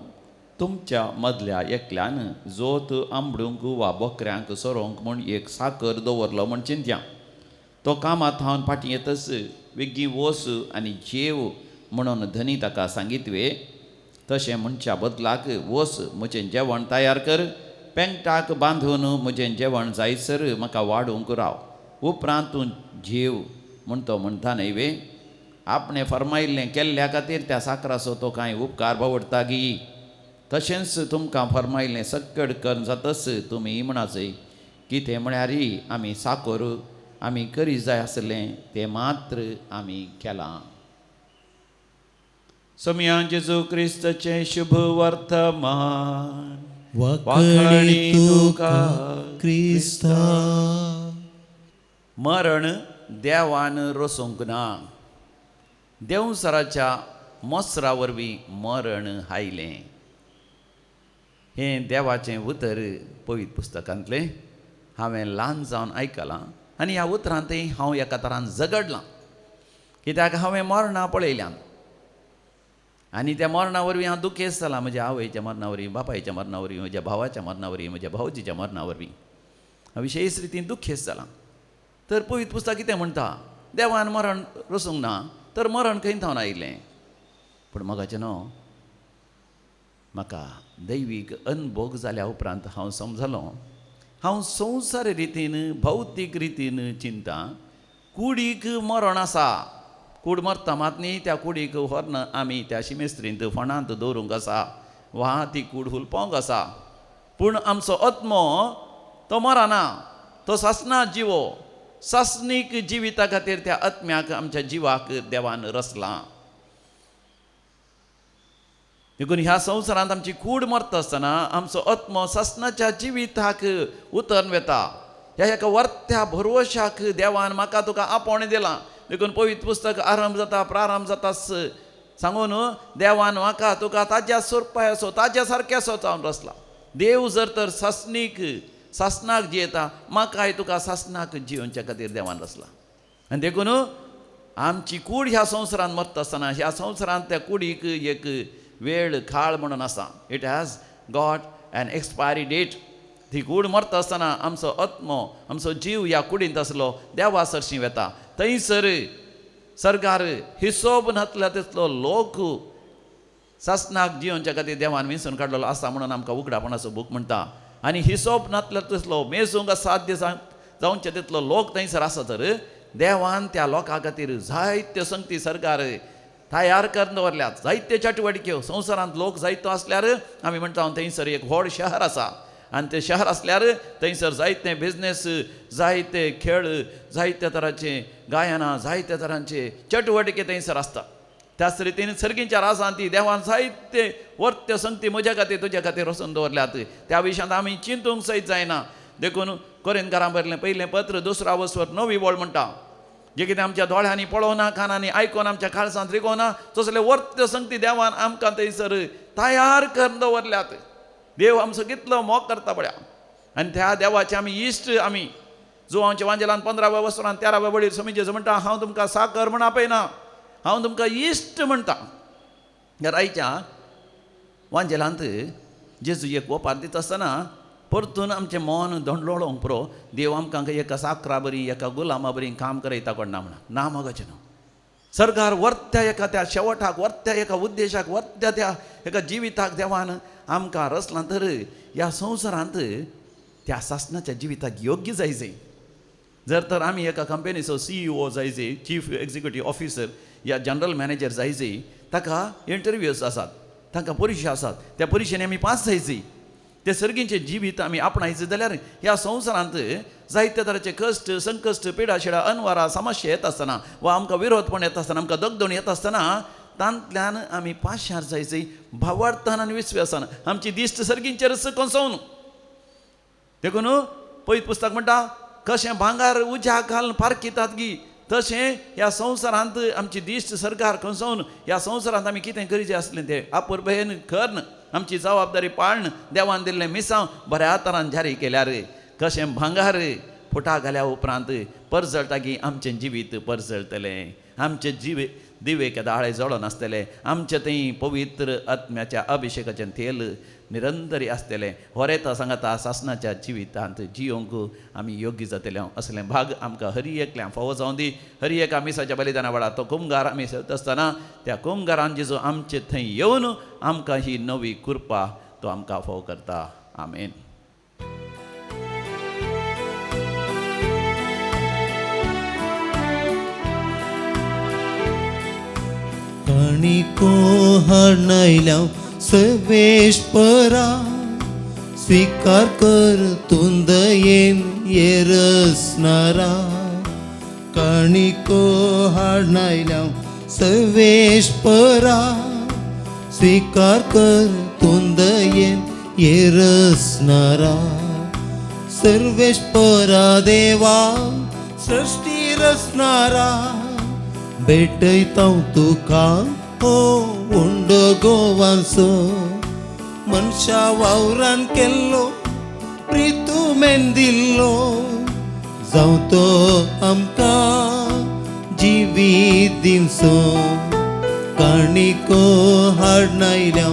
तुमच्या मदल्या एकल्यान जोत आंबडूंक वा बकऱ्यांक सोरोवंक म्हूण एक साकर दवरलो म्हूण चिंत्या. तो कामां थावन फाटीं येतच वेगीं वस आनी जेव म्हणून धनी ताका सांगीत वे. तशें म्हणच्या बदलाक वस म्हजें जेवण तयार कर, पेंगटाक बांदून म्हजें जेवण जायसर म्हाका वाडूंक राव, उपरांत तूं जेव म्हूण तो म्हणटा न्हय वे. आपणें फर्मायिल्लें केल्ल्या खातीर त्या साकराचो तो कांय उपकार बावडटा गी? तशेंच तुमकां फर्मायिल्लें सक्कड करून जातच तुमी म्हणाचय कितें म्हळ्यार आमी साकोर आमी करी जाय आसलें तें मात्र आमी केलां. सोमया जेजू क्रिस्ताचें शुभ वर्तमान. वाखणी तुका क्रिस्ता. मरण देवान रसूंक ना, देंवसराच्या मोसरा वरवीं मरण आयलें. हें देवाचें उतर पवित्र पुस्तकांतलें हांवें ल्हान जावन आयकलां आनी ह्या उतरांतय हांव एका तरान झगडलां, कित्याक हांवें मरणां पळयल्यान आनी त्या मरणा वरवीं हांव दुखेस्त जालां. म्हज्या आवयच्या मरणा वरवीं, बापायच्या मरणा वरवीं, म्हज्या भावाच्या मरणा वरवीं, म्हज्या भावजीच्या मरणा वरवीं हांव विशेश रितीन दुखेस्त जालां. तर पवित्र पुस्तक कितें म्हणटा? देवान मरण रसूंक ना तर मरण खंय थावन आयलें? पूण मोगाचें न्हू, म्हाका दैवीक अनभोग जाल्या उपरांत हांव समजलो, हांव संवसार रितीन भौतीक रितीन चिंता. कुडीक मरण आसा, कूड मरता मात न्ही, त्या कुडीक व्हरून आमी त्या शिमेस्त्रींत फोंडांत दवरूंक आसा वा ती कूड हुलपोवंक आसा. पूण आमचो आत्मो तो मरना, तो सासना जिवो. सासणीक जिविता खातीर त्या आत्म्याक आमच्या जिवाक देवान रचलां. देखून ह्या संवसारांत आमची कूड मरता आसतना आमचो आत्मो सासणाच्या जिविताक उतरून वता. ह्या एका वर्त्या भरवशाक देवान म्हाका तुका आपोवणें दिलां. देखून पवित्र पुस्तक आरंभ जाता प्रारंभ जाता सांगून देवान म्हाका तुका ताज्या सोरपाय असो ताज्या सारक्या असो जावन रचला. देव जर तर सासणीक सासणाक जियेता, म्हाकाय तुका सासणाक जियोवच्या खातीर देवान रचला. आनी देखून आमची कूड ह्या संवसारांत मरता आसतना ह्या संवसारांत त्या कुडीक एक वेळ काळ म्हणून आसा. It has got an expiry date. ती कूड मरता आसतना आमचो आत्मो आमचो जीव ह्या कुडींत आसलो देवा सरशीं वता. थंयसर सरकार हिसोब नातल्या तितलो लोक सासणाक जियोवच्या खातीर देवान विंचून काडलेलो आसा म्हणून आमकां उगडापणाचो बूक म्हणटा. आनी हिसोब नातल्या तितलो मेजूंक साध्य जावचे तितलो लोक थंयसर आसा. तर देवान त्या लोकां खातीर जायत्यो संगती सरकार तयार करून दवरल्यात, जायत्यो चटवटिक्यो. संवसारांत लोक जायतो आसल्यार आमी म्हणटा थंयसर एक व्हड शहर आसा आनी तें शहर आसल्यार थंयसर जायते बिजनेस, जायते खेळ, जायत्या तरांचे गायनां, जायत्या तरांचे चटवटिके थंयसर आसता. त्याच रितीन सर्गींच्या राजान ती देवान जायते वर्त्य संगती म्हज्या खातीर तुज्या खातीर वचून दवरल्यात. त्या विशयांत आमी चिंतूंक सयत जायना. देखून कोरिंथकारां बरयलें पयलें पत्र दुसरा वसवर नवी वळ म्हणटा, जे कितें आमच्या दोळ्यांनी पळोवना, कानांनी आयकोन, आमच्या काळजांत रिगोना तसले वर्त्य संगती देवान आमकां थंयसर तयार करून दवरल्यात. देव आमचो कितलो मोग करता पळया. आनी त्या देवाचे आमी इश्ट. आमी जुवांच्या वांजेलान 15व्या वसरान 13व्या वळीर स्वामी जेजू म्हणटा, हांव तुमकां साकर म्हण आपयना, हांव तुमकां इश्ट म्हणटा. ह्या रायच्या वांजेलांत जेजू एक ओपार दिता आसतना परतून आमचें मन धोंडलोळोंक पुरो. देव आमकां एका साकरा बरी एका गुलामा बरी काम करयता कोण ना म्हणा ना मोगाचें न्हू. सरकार वर्त्या एका त्या शेवटाक, वर्त्या एका उद्देशाक, वर्त्या त्या एका जिविताक देवान आमकां रचलां. तर ह्या संवसारांत त्या सासणाच्या जिविताक योग्य जायचे. जर तर आमी एका कंपनीचो CEO जायचे, चीफ एक्झिक्युटीव ऑफिसर या जनरल मॅनेजर जायचे, ताका इंटरव्यूज आसात, तांकां परिक्षा आसात, त्या परिक्षेनी आमी पास जायची. ते सर्गींचें जिवीत आमी आपणायचें जाल्यार ह्या संवसारांत जायते तरांचे कश्ट, संकश्ट, पिडाशिडा, अनवारा, समस्या येता आसतना वा आमकां विरोधपण येता आसतना, आमकां दगदण येता आसतना तांतल्यान आमी पाशार जायचे भावार्थान आनी विस्वासान आमची दिश्ट सर्गींचेरच कोसोवन. देखून पयत पुस्तक म्हणटा, कशें भांगर उज्याक घालून पारखितात गी तशें ह्या संवसारांत आमची दिश्ट सरकार कोसोवन ह्या संवसारांत आमी कितें करचें आसलें तें आपुरबेन करून आमची जबाबदारी पाळण देवान दिल्लें मिसांव बऱ्या तरान जारी केल्यार कशें भांगर फुटा घाल्या उपरांत परजळटा की आमचें जिवीत परजळटलें, आमचें जिवे दिवे केदाळे जळोन आसतलें, आमचें थंय पवित्र आत्म्याच्या अभिशेकाचें तेल निरंतरी आसतलें. होरेता सांगाता सासणाच्या जिवितांत जियोंक आमी योग्य जातले. असलें भाग आमकां हरी एकल्यां फावो जावं दी. हरी एका मिसाच्या बलिदाना वेळार तो कुमगार आमी सेवता आसतना त्या कुमगारान जेजू आमचे थंय येवन आमकां ही नवी कृपा तो आमकां फावो करता. आमेन. काणिको हाडनायल्या सर्वेस्परा स्वीकार कर तूं दयेन येरसनारा काणिको हाडनायल्या सर्वेस्परा स्वीकार कर तूं दयेन येरसनारा सर्वेस्परा देवा सृष्टी रचणारा भेटयता तुका हो उंडो गोवांचो मनशा वावरान केल्लो प्रितुमेन दिल्लो जावं तो आमकां जिवीत दिवचो काणिको हाडनायल्या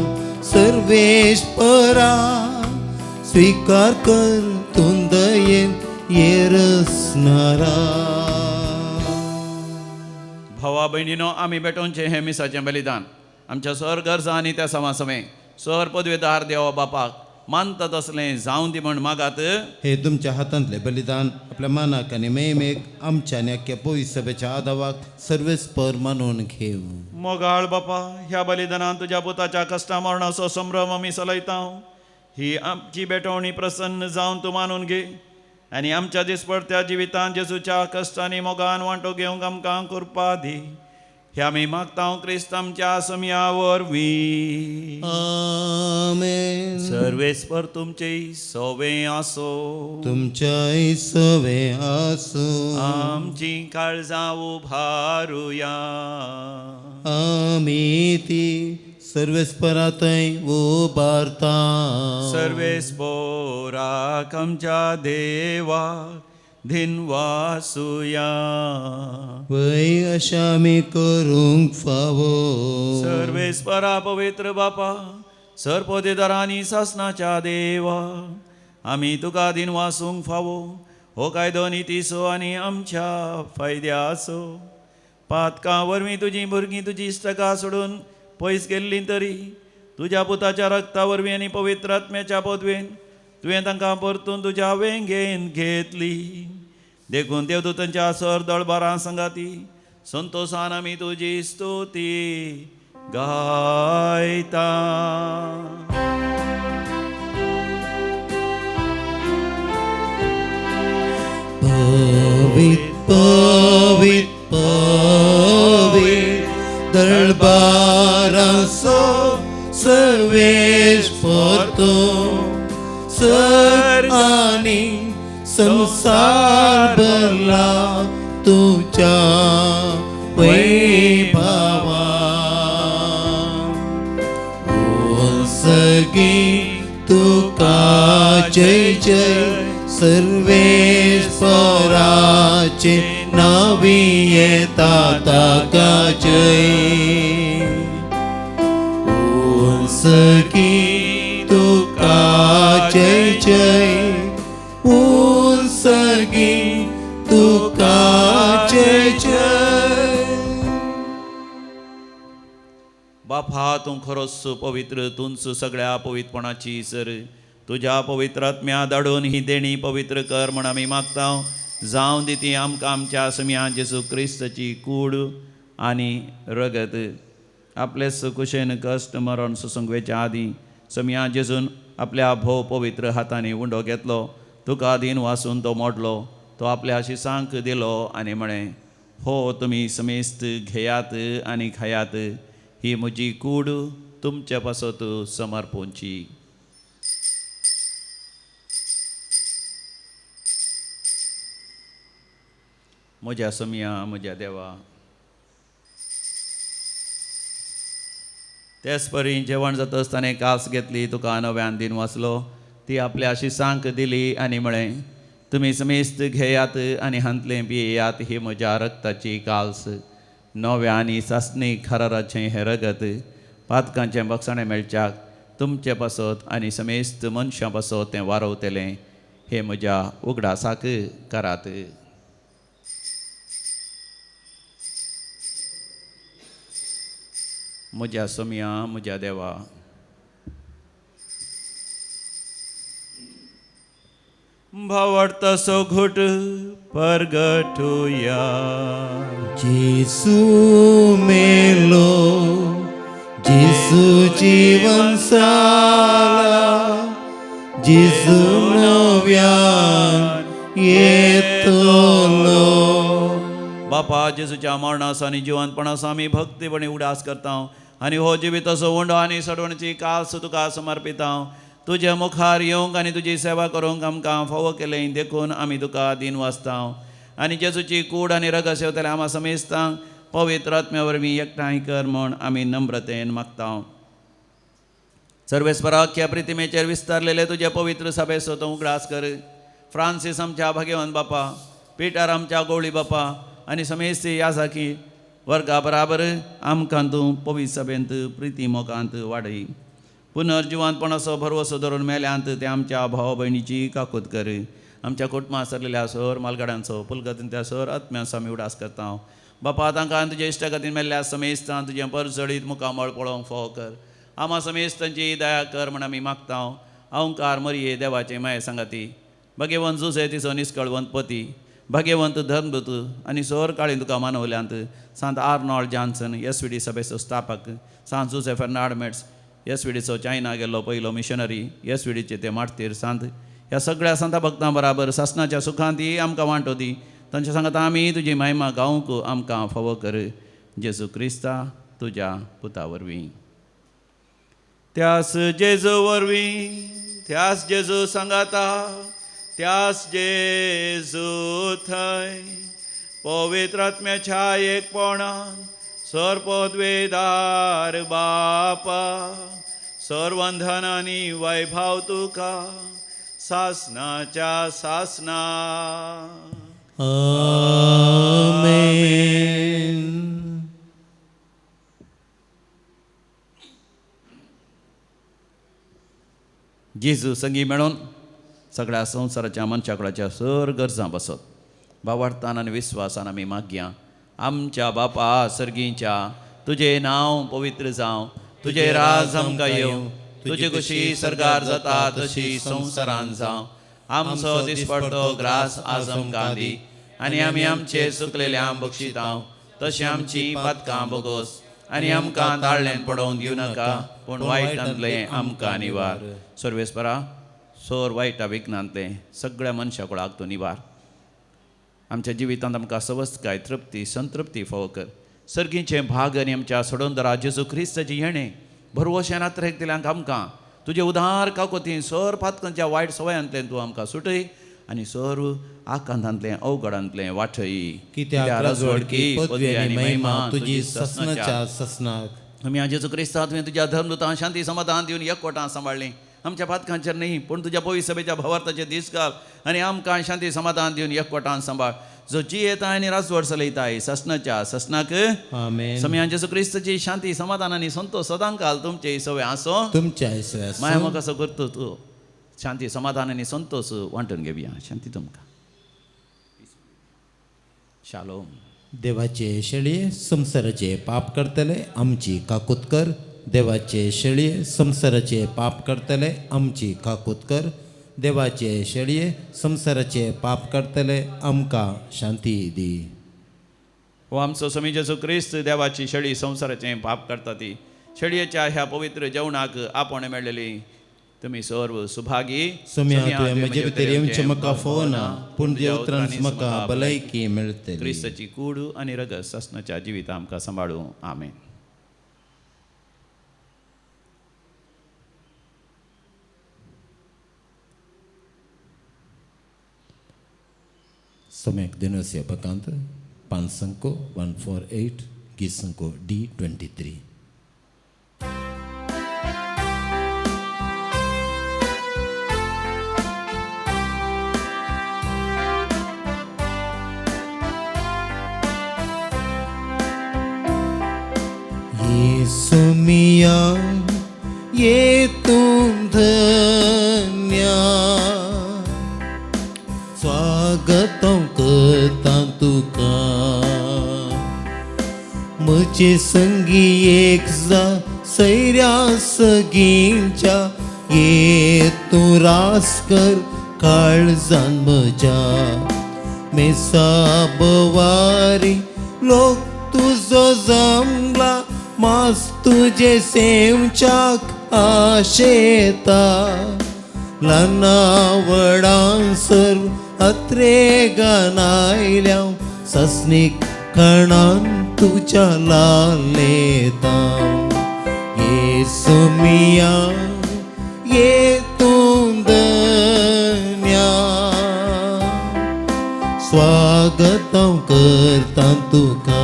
सर्वेस्परा स्वीकार कर तूं दयेन येरसनारा. भावा भयणीनो आमी भेटोवचें हें मिसाचें बलिदान आमच्या सर गरजा आनी त्या समासमे सर पदवेदार देवा बापाक मानता तसलें जावं दी म्हण मागात. हे तुमच्या हातांतले बलिदान आपल्या मानाक आनी मेमेक आमच्या आनी अख्ख्या पवित्र सभेच्या आदावाक सर्वेस्पर मानून घेव. मोगाळ बापा ह्या बलिदानान तुज्या पुताच्या कश्टा मरणाचो संभ्रम आमी चलयता. ही आमची भेटवणी प्रसन्न जावन तूं मानून घे आनी आमच्या दिसपडत्या जिवितान जेजूच्या कश्टांनी मोगान वांटो घेवंक आमकां कृपा दी. हे आमी मागता क्रिस्त आमच्या समया वरवीं. आमेन. सर्वेस्पर तुमचे सवे आसो. तुमच्याय सवे आसो. आमची काळजां उभारुया. आमी ती सर्वेस्परातय उबारता. सर्वेस्पराक आमच्या देवा धिनवासुया. वय अशा आमी करूंक फावो. सर्वेस्परा पवित्र बापा सरपदेदारांनी सासनाच्या देवा आमी तुका दिनवासूंक फावो. हो कायदो नितीचो आनी आमच्या फायद्याचो. पातकां वरवीं तुजीं भुरगीं तुजी इश्टकां सोडून पयस गेल्लीं तरी तुज्या पुताच्या रक्ता वरवीं आनी पवित्र आत्म्याच्या पदवेन तुवें तांकां परतून तुज्या वेंगेन घेतली. देखून देवदूतांच्या सर दळबारां संगाती संतोसान आमी तुजी स्तुती गायता. पवित पवित पवित दरबारांचो सर्वेस्पर सर आनी संसार भरला तुझ्या वैभवा. सगी तुका जय जय सर्वेस्पराचे नावी येता ताका जय. सगी तुका जय जय उत्सर्गी तुका जय जय. बापा तूं खरोच पवित्र तूंच सगळ्या पवित्रपणाची सर तुज्या पवित्र आत्म्या धाडून ही देणी पवित्र कर म्हण आमी मागता. जावं दी ती आमकां आमच्या समिया जेजू क्रिस्ताची कूड आनी रगत. आपले कुशेन कश्ट मरण सोसूंक वेच्या आदीं समिया जेजून आपल्या भोव पवित्र हातांनी उंडो घेतलो. तुका दीन वासून तो मोडलो. तो आपल्या शिसांक दिलो आनी म्हळें हो तुमी समेस्त घेयात आनी खायात. ही म्हजी कूड तुमचे पासत समर्पूंची. म्हज्या समिया म्हज्या देवा. तेच परी जेवण जातच ताणें कास घेतली. तुका नव्यान दिन वाचलो. ती आपल्या शिसांक दिली आनी म्हळें तुमी समेस्त घेयात आनी हांतलें पियेयात. ही म्हज्या रक्ताची काल्स नव्या आनी सासणी खराराचें हें रगत पातकांचें बक्षाणें मेळच्याक तुमचे पासत आनी समेस्त मनशां पासत तें वारवतलें. हें म्हज्या उगडासाक करात. म्हज्या सोम्या म्हज्या देवा. भावार्थाचो घोट परगटुया. जेसू मेलो, जेसू जीवन साला, जेसू नव्यान येतलो. बापा जेजूच्या मरणाचो आनी जिवंतपणाचो आमी भक्तीपणी उडास करता आनी हो जिविताचो उंडो आनी सडवणची कास तुका समर्पिता. तुज्या मुखार येवंक आनी तुजी सेवा करूंक आमकां फावो केलें देखून आमी तुका दीन वाचता. आनी जेजूची कूड आनी रगत सेवतले आमा समेस्तांक पवित्र आत्म्या वरवीं एकठांय कर म्हूण आमी नम्रतेन मागता. सर्वेस्पराख्या प्रितिमेचेर विस्तारलेले तुज्या पवित्र सभेचो तूं उगडास कर. फ्रांसीस आमच्या भाग्यवंत बापा, पिटर आमच्या गवळी बापा आनी समेस्ती याजाकी वर्गा बराबर आमकां तूं पवित्र सभेंत प्रिती मोगांत वाडय. पुनर्जिवंतपणाचो भरवसो धरून मेल्यांत ते आमच्या भाव भयणीची काकूत कर. आमच्या कुटुंबां सरलेल्या सर मालगाड्यांचो पुलगतीन त्या सर आत्म्यांचो आमी उडास करता. बापा तांकां तुज्या इश्टागतीन मेल्ल्या समेस्तान तुजें परजळीत मुखामळ पळोवंक फावो कर. आमा समेस्तांची दया कर म्हण आमी मागता. अहंकार मरये देवाचे माये सांगाती भाग्यवंत जुसे तिचो निस्कळवंत पती भाग्यवंत धर्मदूत आनी सोर काळी तुका मानवल्यांत Sant Arnold Janssen S V D सभेचो स्थापक, सांत जुसे फेर्नाड मेट्स एस व्ही डीचो चायना गेल्लो पयलो मिशनरी, एस व्ही डीचे ते मार्तीर सांत, ह्या सगळ्या संता भक्तां बराबर सासनाच्या सुखांत आमकां वांटो दी. तांच्या सांगाता आमी तुजी महिमा गावंक आमकां फावो कर. जेजू क्रिस्ता तुज्या पुता वरवीं. त्यास जेजू वरवीं, त्यास जेजू सांगाता, त्यास जेजू थंय पवित्र आत्म्याच्या एकपणान सर्वपदवेदार बापा सर्वंधन आनी वैभव तुका सासनाच्या सासना. आमेन. जेजू संगी मेळून सगळ्या संवसाराच्या मनशाकडाच्या सर गरजां बसत बावार्थान आनी विस्वासान आमी मागया. आमच्या बापा सर्गीच्या, तुजें नांव पवित्र जावं, तुजें राज आमकां येवं, तुजी खुशी सर्गार जाता तशी संवसारान जावं. आमचो दिसपडतो ग्रास आज आमकां दी आनी आमी आमचे चुकलेल्यांक बक्षितांव तशें आमची पातकां बोगोस आनी आमकां ताळ्ळेन पडोवन दिवं नाका पूण वायटांतलें आमकां निवार. सर्वेस्परा सोर वायटा विघ्नांतलें सगळ्या मनशा कुळाक तूं निवार. आमच्या जिवितांत आमकां सवस्तकाय तृप्ती संतृप्ती फावो कर. सर्गीचें भाग आनी आमच्या सोडोंदरा जेजू क्रिस्ताची येणें भरवशान आत्रेक दिल्यांक आमकां तुजे उदार काकोती सर पातकांच्या वायट सवयांतलें तूं आमकां सुटय आनी सर आकांतांतलें अवघडांतलें वाटय. कित्याक राजवडकी पदवी आनी महिमा तुजी ससनाच्या ससनाक. आमी जेजू क्रिस्ता तुवें तुज्या धर्मदूतां शांती समाधान दिवन एकवटां सांबाळ्ळीं. आमच्या पातकांचेर न्ही पूण तुज्या पवित्र सभेच्या भावार्थाचे दीस घाल आनी आमकां शांती समाधान दिवन एकवटान सांबाळ. जो जियेता आनी राजवट चलयताय ससनाच्या ससनाक. आमेन. समयान जेजू क्रिस्ताची शांती समाधान आनी संतोष सदां काल तुमचे सवय आसो तुमच्या सवय आसो. माया म्हाका असो करतो तूं शांती समाधान आनी संतोष वांटून घेवया. शांती तुमकां. शालोम. देवाचे शेळये संवसाराचे पाप करतले आमची काकूत कर. देवाचे शेळये संवसाराचे पाप करतले आमची काकूत कर. देवाचे शेळये संवसाराचे पाप करतले आमकां शांती दी. हो आमचो स्वामी जेजू क्रिस्त देवाची शेळी संवसाराचें पाप करता ती शेळयेच्या ह्या पवित्र जेवणाक आपोवणें मेळ्ळेली तुमी सर्व सुभागी. स्वामी तुवें म्हजे भितर येवचें म्हाका फावना पूण तुज्या उतरान म्हाका भलायकी मेळटली. क्रिस्ताची कूड आनी रगत सासणाच्या जिविता आमकां सांबाळूं. आमेन. सम्यक दिनस्य बकांत 5 148 गीत D23. यीशु मियां ये तुम धन्य स्वागतम करता तुका म्हजे संगी एक जा सैऱ्या सगींच्या ये तूं रास कर काळजान म्हज्या मेसा बवारी लोक तुजो जमला मास तुजे सेवच्याक आशेता ल्हाना व्हडान सर्व अत्रेगान आयल्या सस्नीक खणान तुज्या लालेता येसू मिया ये तूं धन्या स्वागत हांव करता तुका.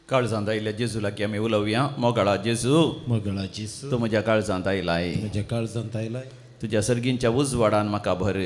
काळजांत आयिल्ल्या जेजू लागीं आमी उलोवया. मोगाळा जेजू, मोगाळा जेजू, तूं म्हज्या काळजांत आयलाय, म्हज्या काळजांत आयलाय, तुज्या सर्गींच्या उजवाडान म्हाका भर,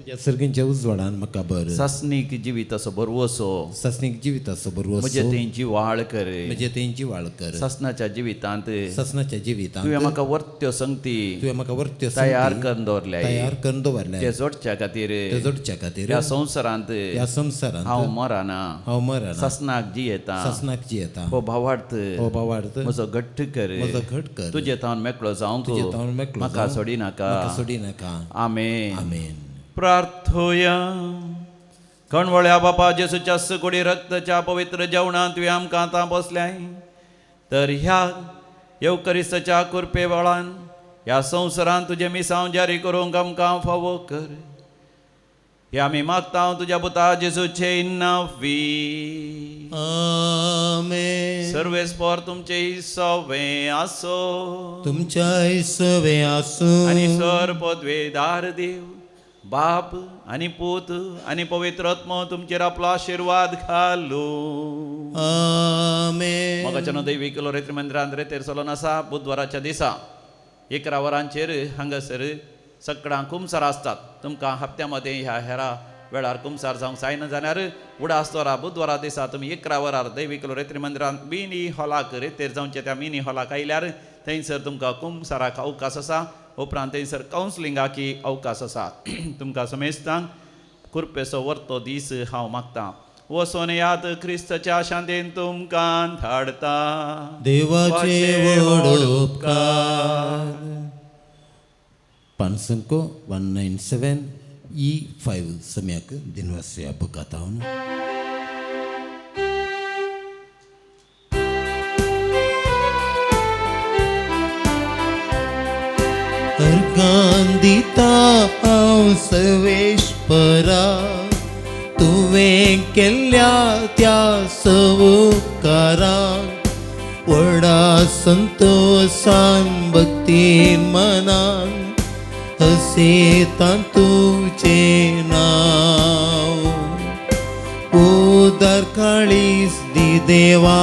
तुज्या सर्गींच्या उजवाडान म्हाका भर, सासणीक जिविताचो भरवसो, सासणीक जिविताचो भरवसो, म्हजे थंय जिवाळ कर, म्हजे थंय जिवाळ कर, सासणाच्या जिवितांत, सासणाच्या जिवितांत तुवें म्हाका वर्त्यो संगती, तुवें म्हाका वर्त्यो तयार करून दवरल्या, तयार करून दवरल्या, ते जोडच्या खातीर, ते जोडच्या खातीर ह्या संवसारांत, ह्या संवसारांत हांव मरना, हांव मरना, सासणाक जियेता, सासणाक जियेता. हो भावार्थ, हो भावार्थ म्हजो घट्ट कर, म्हजो घट कर, तुजे तावन मेकळो जावंक, तुजे तावन मेकळो म्हाका सोडिनाका, म्हाका सोडिनाका. आमेन. आमेन. प्रार्थोया. कणवळ्या बापा जेसूच्या सुकुडी रक्तच्या पवित्र जेवणांत तुवें आमकां आतां बसल्याय, तर ह्या येवकरिस्ताच्या कृपे वेळान ह्या संवसारांत तुजें मिसांव जारी करूंक आमकां फावो कर. हे आमी मागता तुज्या पुता जेसूचे नांवी. आमेन. सर्वेस्पर तुमचे सवे आसो, तुमच्या सवे आसूं, आनी सर पदवेदार देव बाप आनी पूत आनी पवित्र आत्मो तुमचेर आपलो आशिर्वाद घालू. आमेन. मोगाच्यानो दैवी किलो रेत्री मंदिरांत रेतेर चलोन आसा. बुधवाराच्या दिसा 11 वरांचेर हांगासर सगळ्यां कुमसार आसतात. तुमकां हप्त्या मदें ह्या हेरा वेळार कुमसार जावंक जायना जाल्यार उडास दवरा बुधवारा दिसा तुमी 11 वरार दैवी किलो रेत्री मंदिरांत मिनी हॉलाक रेतेर जावचे त्या मिनी हॉलाक आयल्यार थंयसर तुमकां कुमसाराक अवकाश आसा. उपरांत थंयसर कावन्सिलिंगाकी अवकाश आसा. तुमकां समेस्तांक कृपेचो वर्तो दीस हांव मागतां. वचोन याद क्रिस्ताच्या शांतेन तुमकां धाडता. देवाचे व्हड उपकार. पानसंको 197 E5 सम्याक दिनवासया बुकातावन. अर्गांदिता हांव सर्वेश्वरा, तुवें केल्ल्या त्या सवकारांक व्हडा संतोसान भक्तीन मनान हसेता तुजें नांव. उदार काळीज दी देवा,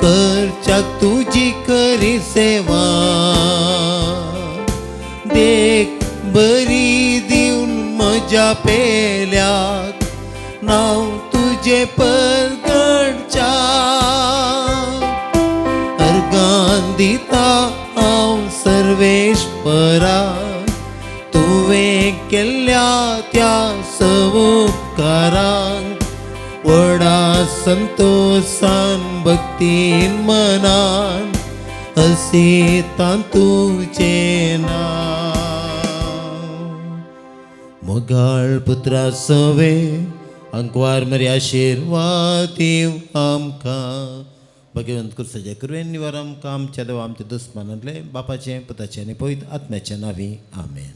करच्याक तुजी खरी सेवा, देख बरी दिवन म्हज्या पेल्याक नांव तुजें परगडच्या. अर्गान दिता हांव सर्वेश्वरा, तुवें केल्ल्या त्या सवकारांक व्हडा संतोसान भक्तीन मनान हसेता तुजें नांव. मोगाळ पुत्रा सवे अंकवार मरी आशिर्वाद दीव आमकां. भगवंत कुर्साच्या कृपेन निवार आमकां आमच्या देवा आमच्या दुस्मानांतले बापाचें पुताचें आनी पवित्र आत्म्याच्या नांवी. आमेन.